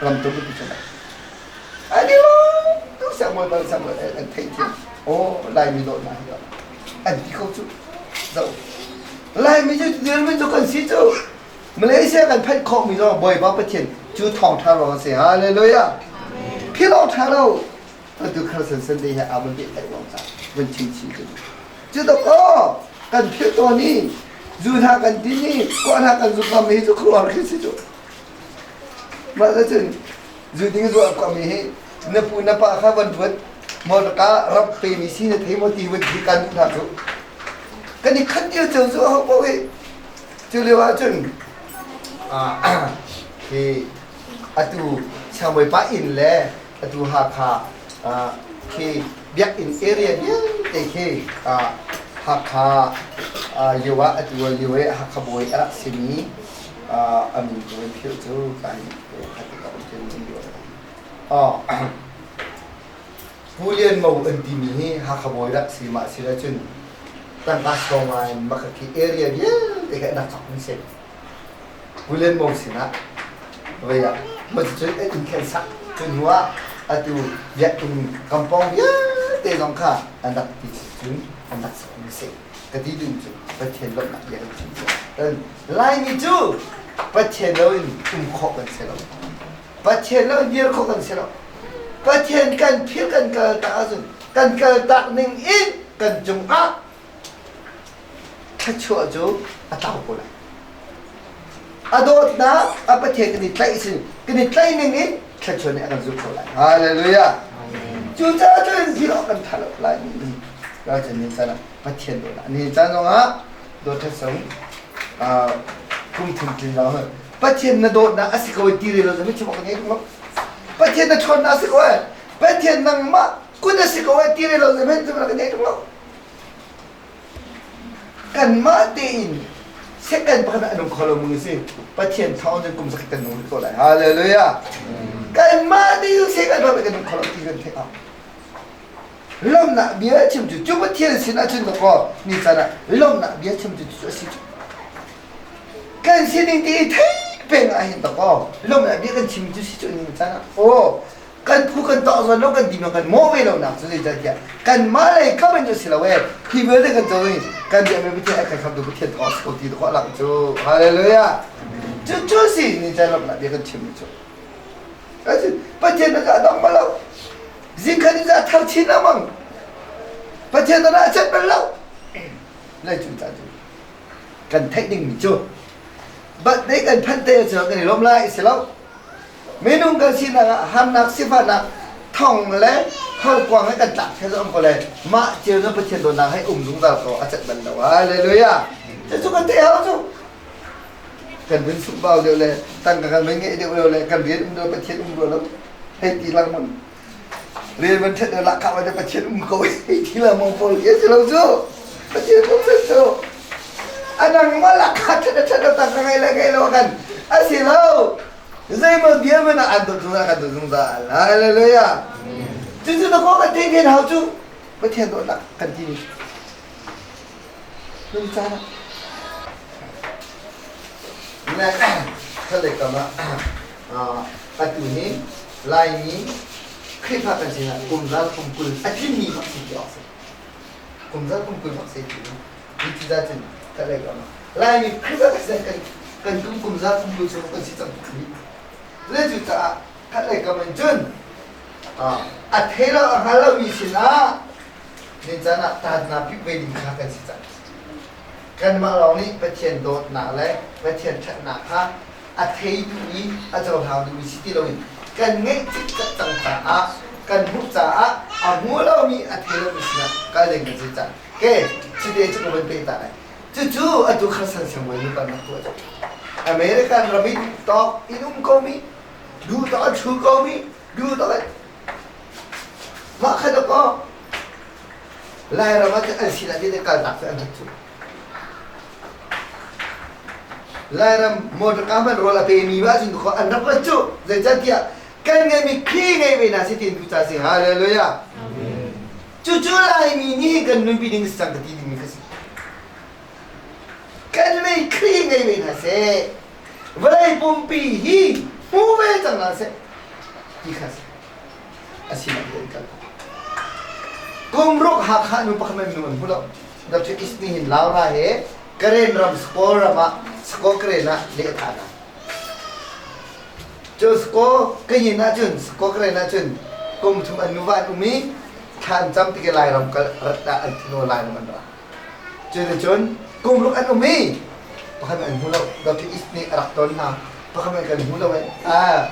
ram tom pi cun ani lo tu siangbawi bal siangbawi an theih thiam aw Laimi dawtnak hi an ti kho cu zoh Laimi cu dirmi cu kan si cu Malaysia kan phanh khawhmi zong Bawipa Pathian cu thawngṭha ruang a si hallelujah philh awk ṭha lo atu kharsan Sunday he aa vun pehtlaih ruang ca vun chim chih cu cu tok aw kan philh tawn i zu hna kan din i kua hna kan zuk ngam hi cu khuaruahar khi si cu mah cun zu ding zuah kua mi hi na pu na pa kha van ruat motor rap pe mi si na thei maw ti vun ti kan duh hna cu kan i khat dio cio cu a ho paoh hi cu lio ah cun hi atu Siangbawipa inn le atu Hakha khi biakinn area vialte khi Hakha lio ah atu lio i Hakha bawi a rak simi a min ka van philh cu kai khat ka um cun Pu Lian Mo an timi hi Hakha bawi rak si mah si cun tangka sawma in makha khi area vialte kha rak cawk mi si. Pu Lian Mo sinah vei ah ma cu cun inn khen sak cu hnu ah atu biakinn kampong vialte zong kha an rak ti cun an rak sak mi si. Ka ti ding cu Pathian lawmhnak bia kan chim cu. Laimi cu Pathian lo in um khawh kan si lo. Pathian lo in dir khawh kan si lo. Pathian kan phil kan kal tak ahcun kan kal tak ning in kan cungah thluachuah cu a tlau ko lai. A dawtnak a Pathian kan i tlaih sin kan i tlaih ning in thluachuah nih a kan zulh ko lai. Hallelujah. Cucaah cun philh awk kan tha lo lai mi. Cun ni caan ah Pathian dawtnak ni caan zongah dawt sung kum thum tlin lo Pathian na dawtnak a si ko ti re lo mi chim awk ngei lo Pathian na ṭhawnnak a si ko. Pathian nangmah kut a si ko ai ti lo zeihmanh cu rak nei ṭung lo. Kanmah tein second pakhat a nung kho lo mu si. Pathian thawng cun kum zakhat kan nung rih ko lai. Hallelujah. Kanmah tein second pakhat kan nung kho lo ti kan theih Lawmhnak bia chim cu cu Pathian sin ahcun dawkaw ni caan ah lawmhnak bia chim cu cu a si cu. Kan sining ti i theih peng ah hin dawkaw lawmhnak bia kan chim cu si cu ni caan ah aw kan phu kan tawh zawn lo kan ti kan mawh ve lo nak cu zeicahtiah kanmah lei kam in cu si lo e hi vialte kan co i kan biakmi Pathian a kan khamtu Pathian thawng a si ko ti dawkaw a lang cu. Hallelujah. Cu cu si ni caan lawmhnak bia kan chim cu. Pathian na ka dong bal lo. Zingkhat in a thar chin lengmang. Pathian na a cat bal lo. Lai cu ta cu kan theih ding mi cu birthday kan phanh te cu kan i lawm lai si lo. Minung kan sinak ah harnak sifahnak thong le horkuang he kan tlak the zong ko le mah cio na Pathian dawtnak he um zungzal ko a cat bal lo. Hallelujah. Cu kan theih hau cu. Kan vun sukbau deuh le tangka kan vun ngeih deuh le kan rian um deuh Pathian um rua lo hei ti lengmang. Rian van ṭhat deuh lahkhah van Pathian um ko hei ti lengmang pawl khi a si lo cu. Pathian um set cu. A nangmah lahkhah ṭhat ṭhat lo tangka ngei le ngei lo kan a si lo. Zeimaw bia man ah an dawt zungzal kan dawt zungzal. Hallelujah. Cucu na kaw kan theih ven hau cu Pathian dawtnak kan ti mi. Nung caan ah Khalei kam ah atu hi Laimi Khrihfa kan sinah kum zal kum 20 a tlinmi bak si ti awk si. Kum zal kum 20 bak si ti mi ti za cun khalei kam ah Laimi Khrihfa kan sinah kan kan kum kum zal kum 20 chung kan si cang tuk Le cu caah khalei kam in cun a thei lo a hngal lomi sinah Nicaan ah taannak bik ve ding kha kan si cang. Kanmah lawng nih Pathian dawtnak le Pathian ṭhatnak kha a thei duh i a cohlang duhmi si ti loin kan ngeih cikcek cang caah kan hmuh caah a hmu lomi a thei lomi sinah kal ding kan si cang. Ke cite cu ka van peh ta lai. Cucu atu kharsan siangbawi nih kan rak tuah cang. American ram i tawk in um komi, duh tawk a ṭhu komi, duh tawk Mah kha dawkaw Lairam ah cun an sinah ti kalnak cu an rat cu. Lairam motor hmanh rawl a pemi ba cun dawkaw an rak rat cu. Zeicahtiah kan ngeihmi Khrih ngei ve hna si ti an duh caah si. Hallelujah. Cucu Laimi nih kan nunpi ding si cang ka ti dingmi kha si. Kan lei Khrih ngei ve hna seh. Vawlei pumpi hi hmu ve cang hna seh ti kha si. A sinah an kal. Kum ruk Hakha nu pakhat nu an hmu lo. Dr. East nih hin Laura he Karen ram Skaw ram ah Skaw Karen ah leh a thah hna. Cu Skaw Kayin ahcun Skaw Karen ahcun kum thum an nuva an um i thla an cam tik i Lairam kal rat ah an thino Lairam an ra. Cuticun kum ruk an um i pakhat an hmu lo. Dr. East nih a rak ton hna. Pakhat kan hmu lo eh. Ah,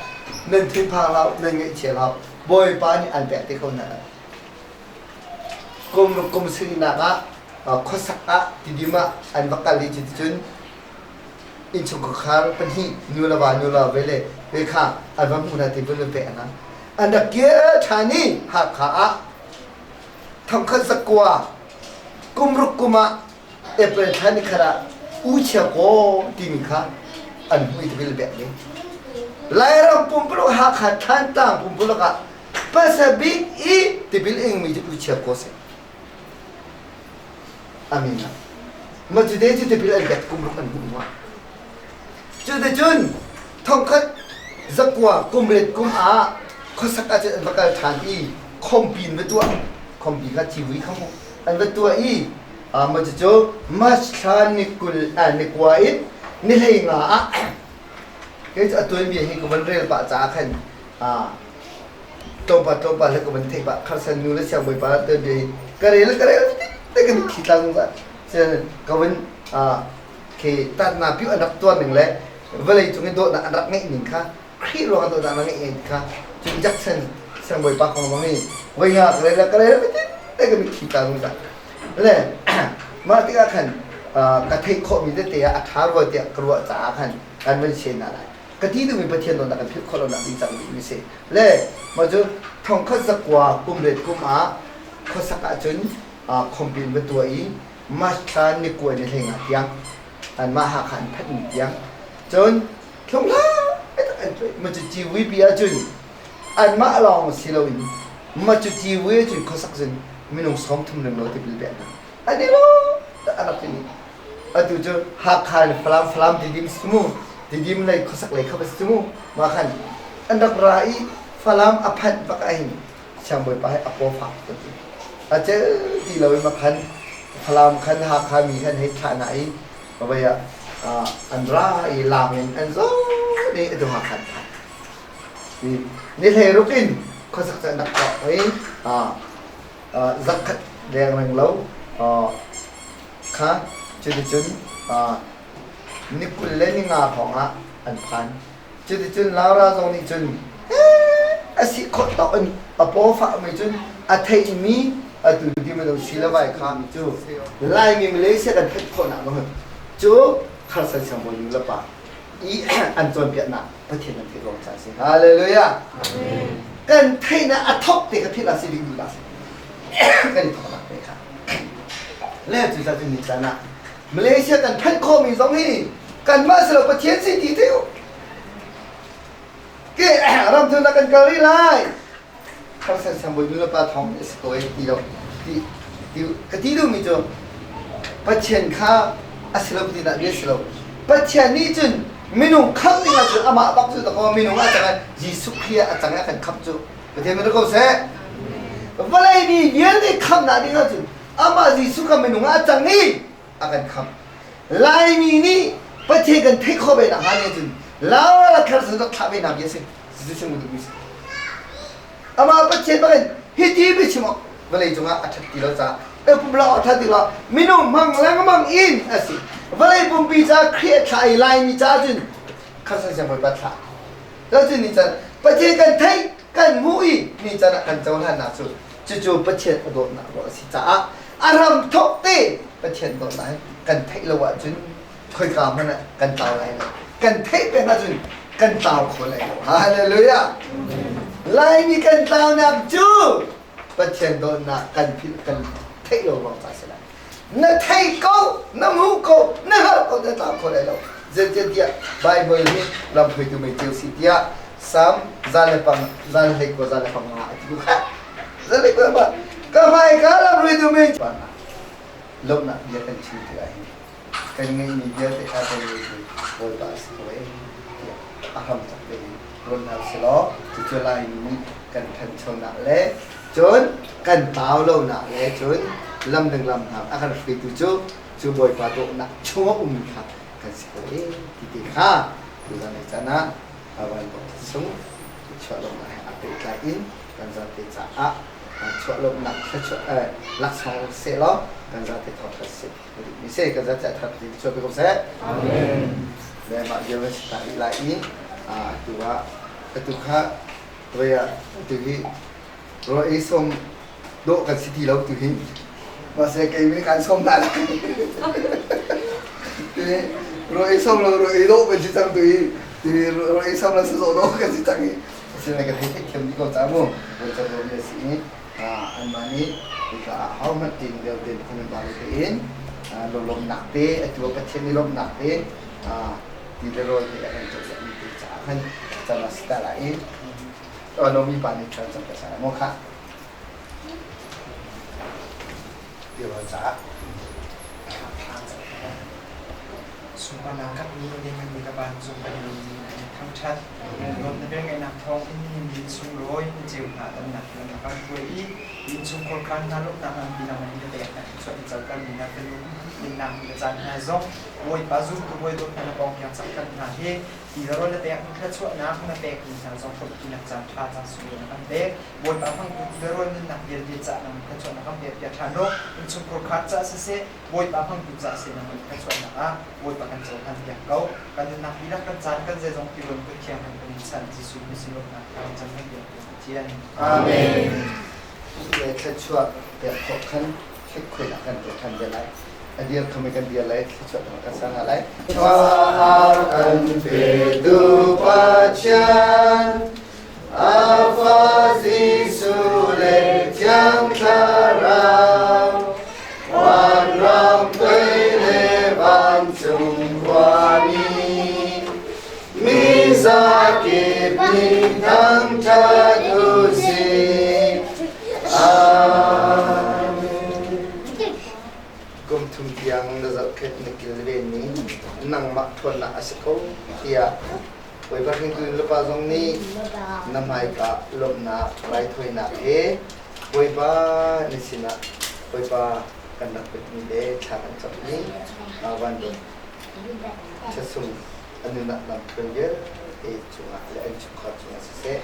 nan thinphang hlah, nan ngaihchia hlah. Bawipa nih an pek te ko hna. Kum ruk kum sarihnak ah khuasak ah tidim ah an va kal i cuticun innchungkhar pahnih nu le va nu le ve le ve kha an va hmuh hna ti vun pek hna. An rak kir ṭhan i Hakha ah thongkhat zakua kum ruk kum ah April thla ni khat ah U Chia Kaw timi kha an hmuh i tipil pek ding. Lairam pumpuluk Hakha Thantlang pumpuluk ah hmasa bik i tipil ingmi cu U Chia Kaw si. Amin. Ma cu te cu tipil an pek kum ruk an hmuh hnuah. Cuticun thongkhat zakua kum riat kum ah khuasak ah cun an va kal ṭhan i khompi in va tuah. Khompi kha civui kha mu an va tuah i mah cucu March thla ni 20 ni kua in ni 15 ah kei cu a tuanbia hi ka van rel pah caah khan tlawmpal tlawmpal he ka van theih pah kharsan nu le siangbawipa tuanbia hi ka rel ka rel te ka mitthli tla zungzal. Ka van khi tatna piu an rak tuar ning le vawlei cung i dawtnak an rak ngeih ning kha Khrih ruangah dawtnak an rak ngeih ning kha cun Jackson siangbawipa kong zong hi voi nga ka rel ka rel te ka mitthli tla zungzal le mah tikah khan ka theih khawhmi tete ah a ṭha rua tiah ka ruah caah khan kan van share hna lai. Ka ti duhmi Pathian dawtnak kan philh khawh lonak ding cang ding mi si. Le mah cu thongkhat zakua kum riat kum ah khuasak ahcun khuampin va tuah i March thla ni kua ni hlei nga tiang anmah Hakha an phanh ni tiang cun thlung lai tak an tuah. Mah cu ciwi pi ahcun anmah lawng si loin mah cu ciwi ahcun khuasak cun minung 30 renglo tipil pek hna. An i lawm an rak ti. Atu cu Hakha in Falam Falam Tidim si mu Tidim lei khuasak lei kha va si mu mah khan an rak ra i Falam a phanh bak ah hin siangbawipa hi a paw fak tuk ti. A cel ti lo in khan Falam khan Hakha mi khan hei thlah hna i vei ah an ra i lang in an zaw i atu Hakha an phan. Ni hlei ruk in khuasak cu an rak tuah i zakhat leng reng lo kha cuticun ni 20 le ni nga hrawng ah an phan. Cuticun Laura zong nih cun a si khawh tawk in a paw fahmi cun a theihmi atu ti minung si le vai kha mi cu Laimi Malaysia kan theih khawhnak zong cu kharsan siangbawi nu le pa i an cawnpiaknak Pathian an theih ruang caah a si. Hallelujah. Kan theihnak a thok te kha philh ah si ding duh si. Kan i thoknak te kha. Le cu ca cu ni caan ah Malaysia kan phanh khawhmi zong hi kanmah si lo Pathian si ti te u. Ke ram thun kan kal rih lai. Kharsan siangbawi nu le pa thawng a si ko e ti lo ti ti ka ti duhmi cu Pathian kha a si lo ti dah bia si lo. Pathian nih cun minung khamh ding ah cun amah bak cu dakaw minung a cang Jesuh Khrih a cang a kan khamh cu Pathian min ko seh. Vawlei mi vialte khamhnak ding ah cun amah Jesuh kha minung ah a cang i a kan khamh. Laimi nih Pathian kan theih khawh ve nakhnga nih cun Laura thar cu rak thlah ve nak bia si. Jesuh chim duhmi si. Amah Pathian bangin hiti biachim awk vawlei cungah a ṭhat ti lo caah pum lawng a ṭhat ti lo minung hmang lengmang in a si. Vawlei pumpi caah Khrih a thlah i Laimi caah cun khamsan siangbawipa thlah. Cun ni can Pathian kan theih kan hmuh i ni can ah kan cohlannak cu cucu Pathian a dawtnak ruah a si caah a ram thawk te Pathian dawtnak hi kan theih lo ahcun khoika hmanh ah kan tlau lai lo. Kan theih peng ahcun kan tlau kho lai lo. Hallelujah! Laimi kan tlaunak cu Pathian dawtnak kan philh kan theih lo ruang ca si lai. Na thei ko, na hmu ko, na hngalh ko, na tlau kho lai lo. Zeicahtiah Bible hi lamhruaitu mei ceu si tiah Psalm 100 129 150 a ti ko kha. 129 ka hmai ka lamhruaitu mei lawmhnak bia kan chim tikah hin kan ngeihmi vialte kha kan ngeitu Bawipa a si ko ee tiah a hram cak tein ruat hna usih law cucu Laimi nih kan ṭhanchonak le cun kan tlau lonak le cun lam ding lam hna a kan hruaitu cu cu Bawipa dawtnak chung a ummi kha kan si ko ee ti te kha tuzan lei caan ah Hawaii sung chuah lawmhnak he aa pehtlai in kan zate caah chuah lawmhnak thluachuah laksawng seh law kan zate thawngṭha seh mi se kan zate thar ti chuah pe ko seh. Amen. Le mah vial si ta rih lai i atu ah atu kha voi ah atu hi rawl ei sawm dawh kan si ti lo tu hi mahse kei mi kan sawm hna lai rawl ei sawm lo rawl ei dawh kan si cang tu hi rawl ei sawm lo sazawh dawh kan si cang i asinain kan hei theihthiam dih ko ca mu rawl cang mi a si i anmah nih hika ah hohmanh tin deuh tein phun an bal tein lawmnak te atu ah Pathian i lawmhnak te ti le rawl te a kan cawhpiakmi te caah khan cam a si ta lai i Nomi pa nih ṭhan cang ka sa maw kha ti rawl caah Sunparnak khat mi le mi ka ban cung kan i lawm ni kan i thangṭhat. Lawm na velngeihnak thawng in ni sunglawi na ceu hna damnak lam a kan hruai i innchungkhar khan hna lawmhnak nganpi lam in na pek na thluachuah na coter mi na fanu dinnak ni le caan hna zong Bawipa zumtu bawi dawt hna na pawng kiang cak kan hna hi ti le rawl na pek mi thluachuahnak na pek mi hna zong hrawmpinak caan ṭha caan sunglawi na kan pek. Bawipa hmangtu ti le rawl nunnak vialte cah nang thluachuahnak kan pek piak ṭhan u. Innchungkhar khan cah siseh Bawipa hmangtu ca sinah kan thluachuahnak ah Bawipa kan cohlan piak ko. Kan nunnak dihlak kan caan kan zeizong tiruan kut thiang han kan in chanh Jesuh na sin lawmhnak thawng cam kan biak ko Pathian. Amen. Le thluachuah pek khawh khan thlikhuinak kan tuah ṭhan te lai. A dir kham kan dir lai thluachuah kan sang hna lai. Ar kan petu Pathian a fa Jesuh le Thiang Thlarau vanram toi le vancung khuami mi zakip nih thangṭhat u sih. Amen. Kum thum tiang na zohkhenh na kilvenmi nangmah ṭhawnnak a si ko tiah Bawipa hringtu nulepa zong nih na hmaika lawmhnak raithawinak he Bawipa na sinah Bawipa kan rak pekmi le thla kan cammi van dawt ṭhasung a nunnak lamthluan vialte cungah le an chungkhar cungah siseh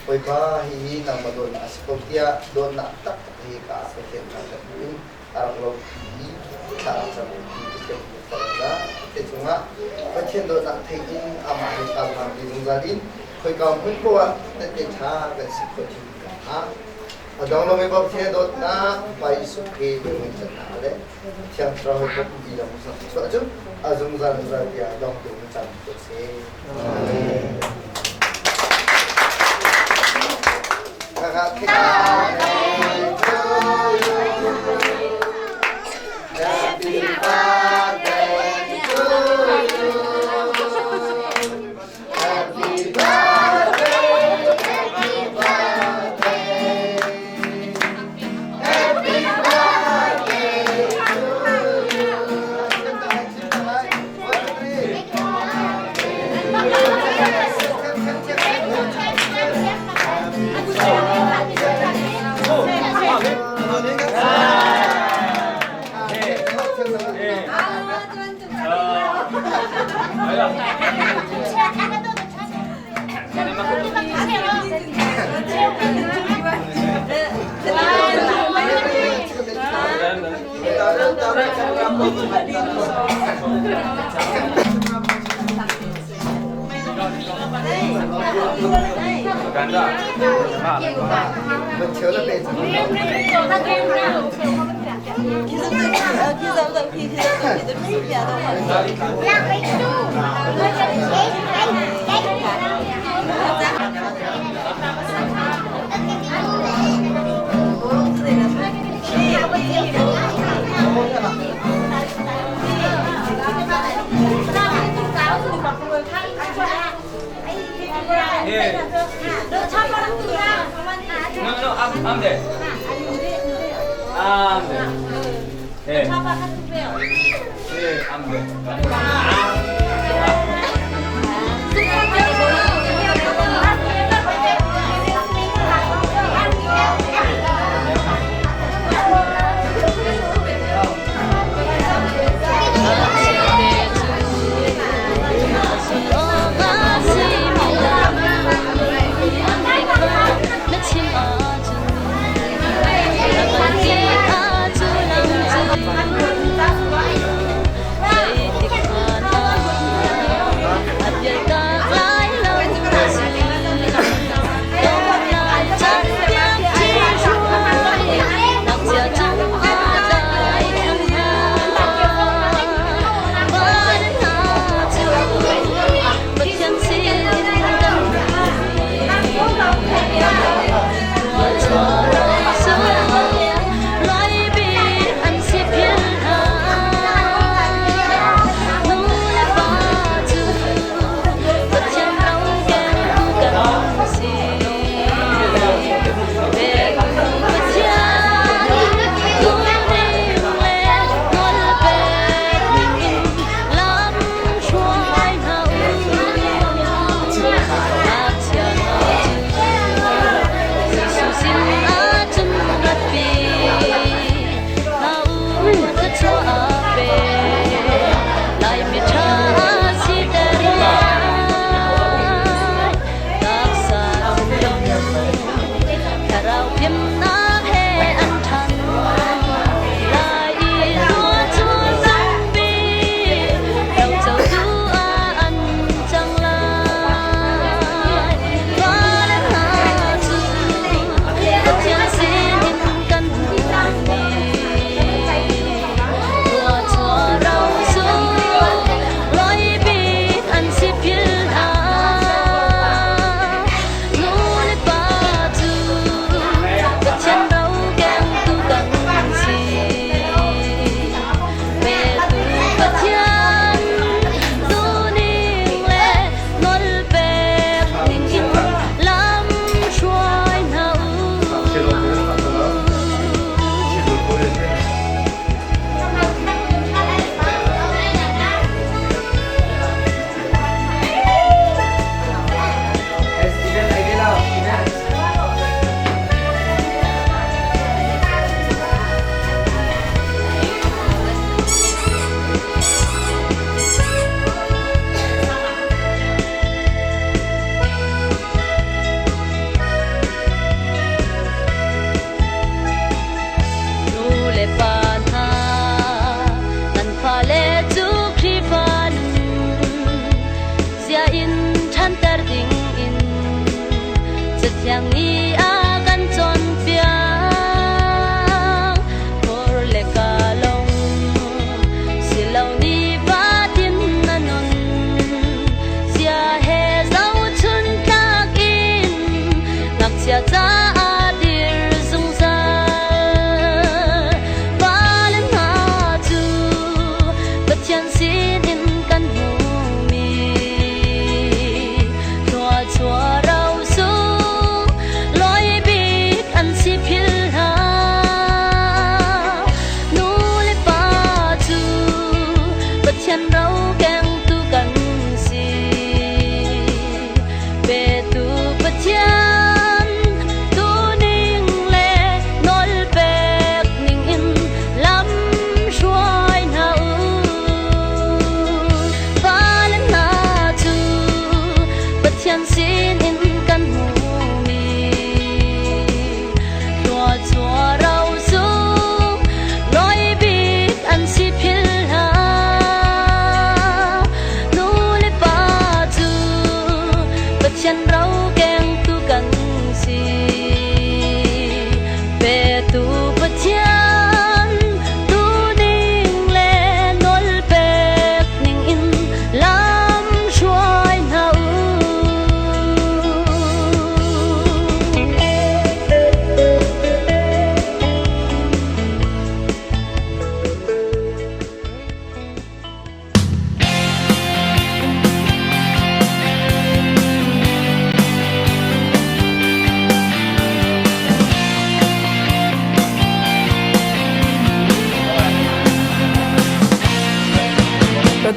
Bawipa hihi nangmah dawtnak a si ko tiah dawtnak taktak hi ka ah Pathian kha kan hmuh in a rak lo i thla a cam ti Pathian hmuh ka te cungah Pathian dawtnak thei in amah he karhlang ti zungzal in khoika hmun poah ah tette ṭha kan si khawh chin ah a dong lomi Pathian dawtnak Pa Jesuh Khrih lungin cannak le Thiang Thlarau he bawmh ti lam chuah cu a zungzal zungzal tiah dong tu na cam ko seh. Happy birthday to you. Happy birthday, happy birthday. Happy birthday to you. No, no, I'm there. I'm there. Yeah. Yeah, I'm there.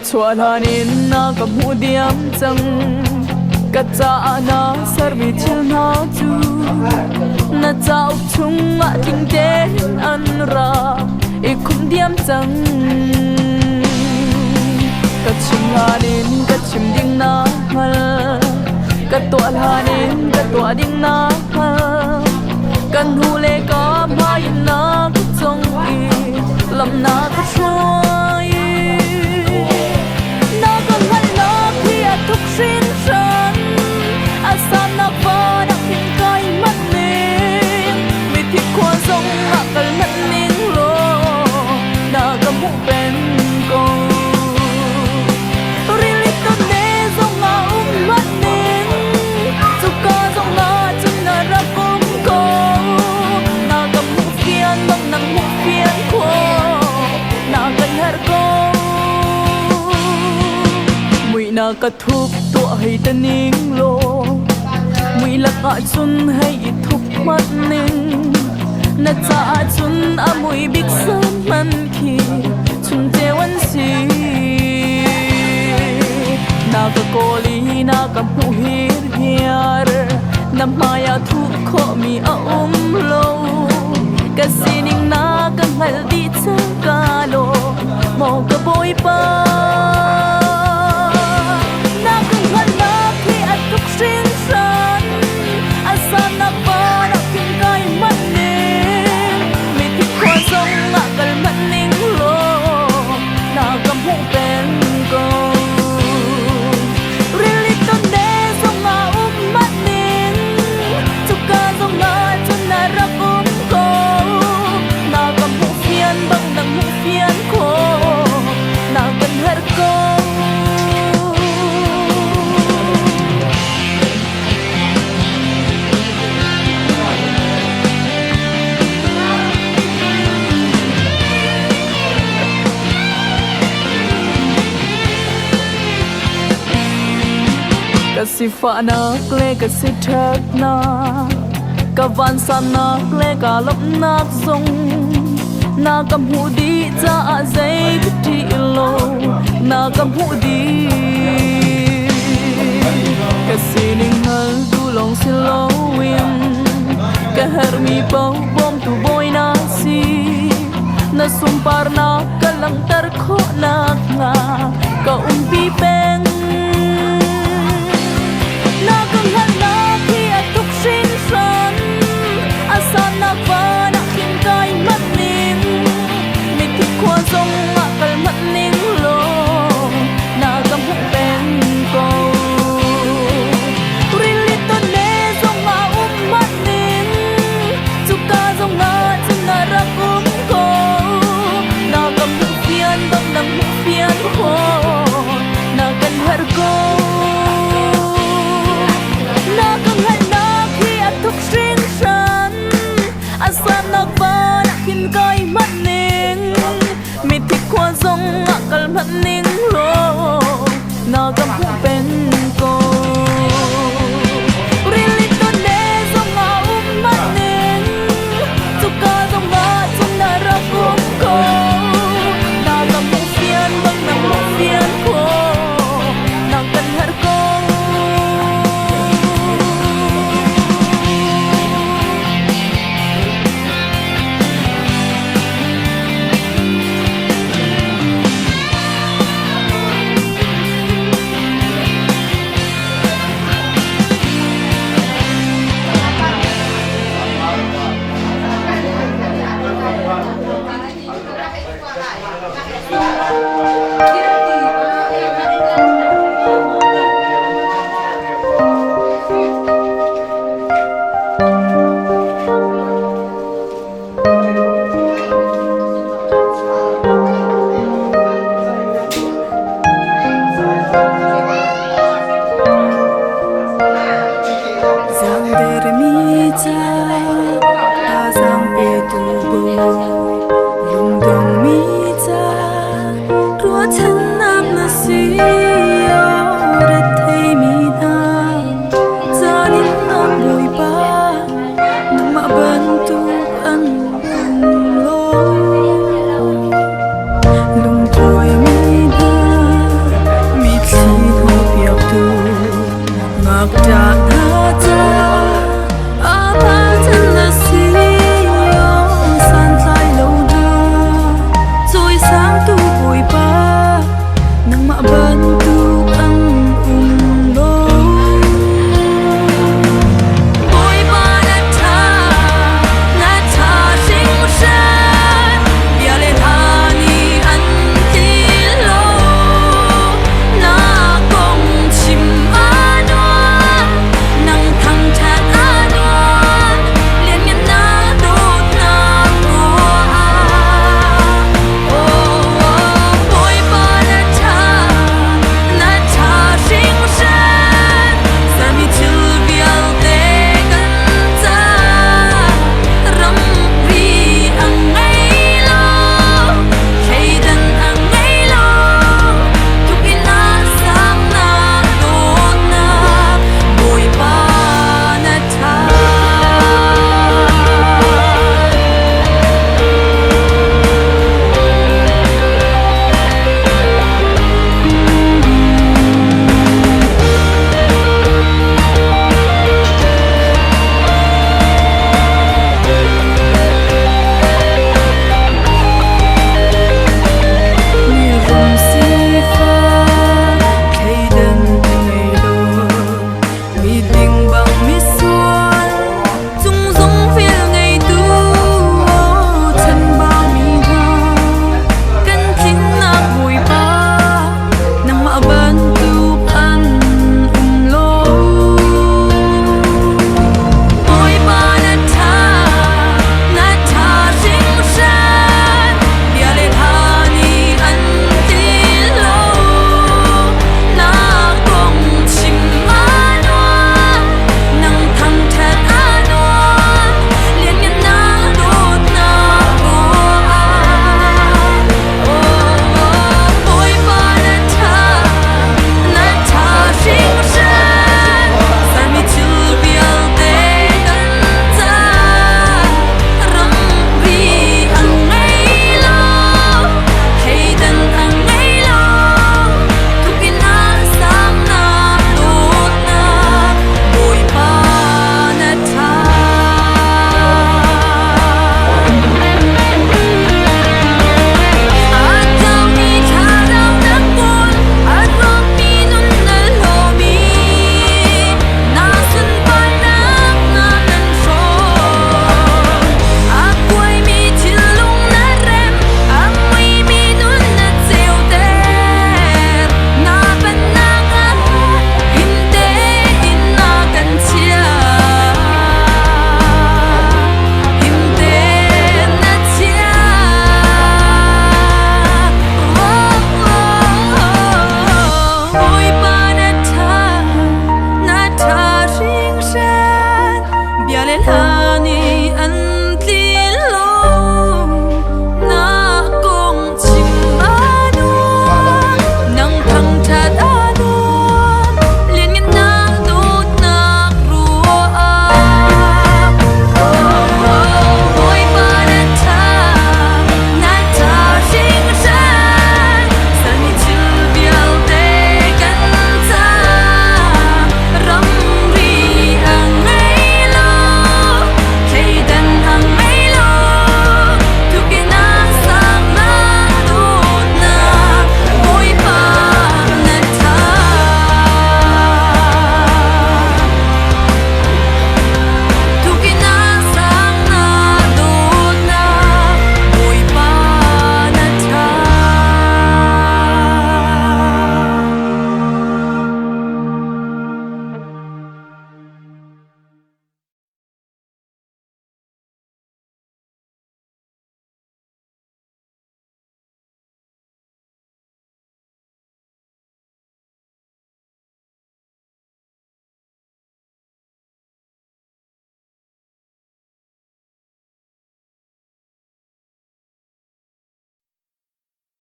chuah hlan in na ka hmuh diam cang. Ka caah na sermi thil hna cu na cauk chungah tling tein an ra i khumh diam cang. Ka chim hlan in ka chim ding na hngal, ka tuah hlan in ka tuah ding na hngal. Kan hnu le ka hmai in na ka cong i lam na ka hruai. Na ka hngalhnak hi a thuk hringhran, a sannak van ah khin kai manh ning, mithi khua zong ah kal hmanh ning law na ka hmuh peng ko. Rili tawne zong ah um hmanh ning, cuka zong ah cun na rak um ko. Na ka hmuh fian bang nang hmuh fian khawh, na kan herh ko. Muihnak ka thup tuah hei ta ning law, mui lakah cun hei i thup hmanh ning. Na caah cun a mui bik hmanh khi chungceu an si. Na ka kawl i na ka hmuh hirhiar, na hmai ah thuh khawhmi a um lo. Ka sining na ka hngalh dih cang ka law, maw ka Bawipa. Na ka hngalhnak hi a tuk hringhran, a sannak van ah khin kai manh ning, mithi khua zong ah kal manh ning law na ka hmuh peng ko. Rili tawne zong ah um manh ning, cuka zong ah cun na rak um ko. Na ka hmuh fian bang na hmuh fian khawh, na kan herh ko. Ka sifahnak le ka siṭhatnak, ka vansannak le ka lawmhnak zong na ka hmuh dih caah zei ka ṭih lo, na ka hmuh dih. Ka sining hngaltu lawng si loin ka herhmi paoh bawmtu bawi na si. Na sunparnak ka langhter khawh nakhnga ka umpi peng. Na ka hngalhnak hi a tuk hringhran, a sannak van ah khin kai manh ning, mithi khua zong ah kal manh ning law na ka hmuh peng ko. Rili tawne zong ah um manh ning, cuka zong ah cun na rak um ko. Na ka hmuh fian bang na hmuh fian khawh, na kan herh ko. Na ka hngalhnak hi a thuk hringhran, a sannak van ah khin kai hmanh ning, mithi khua zong ah kal hmanh ning law na ka hmuh peng.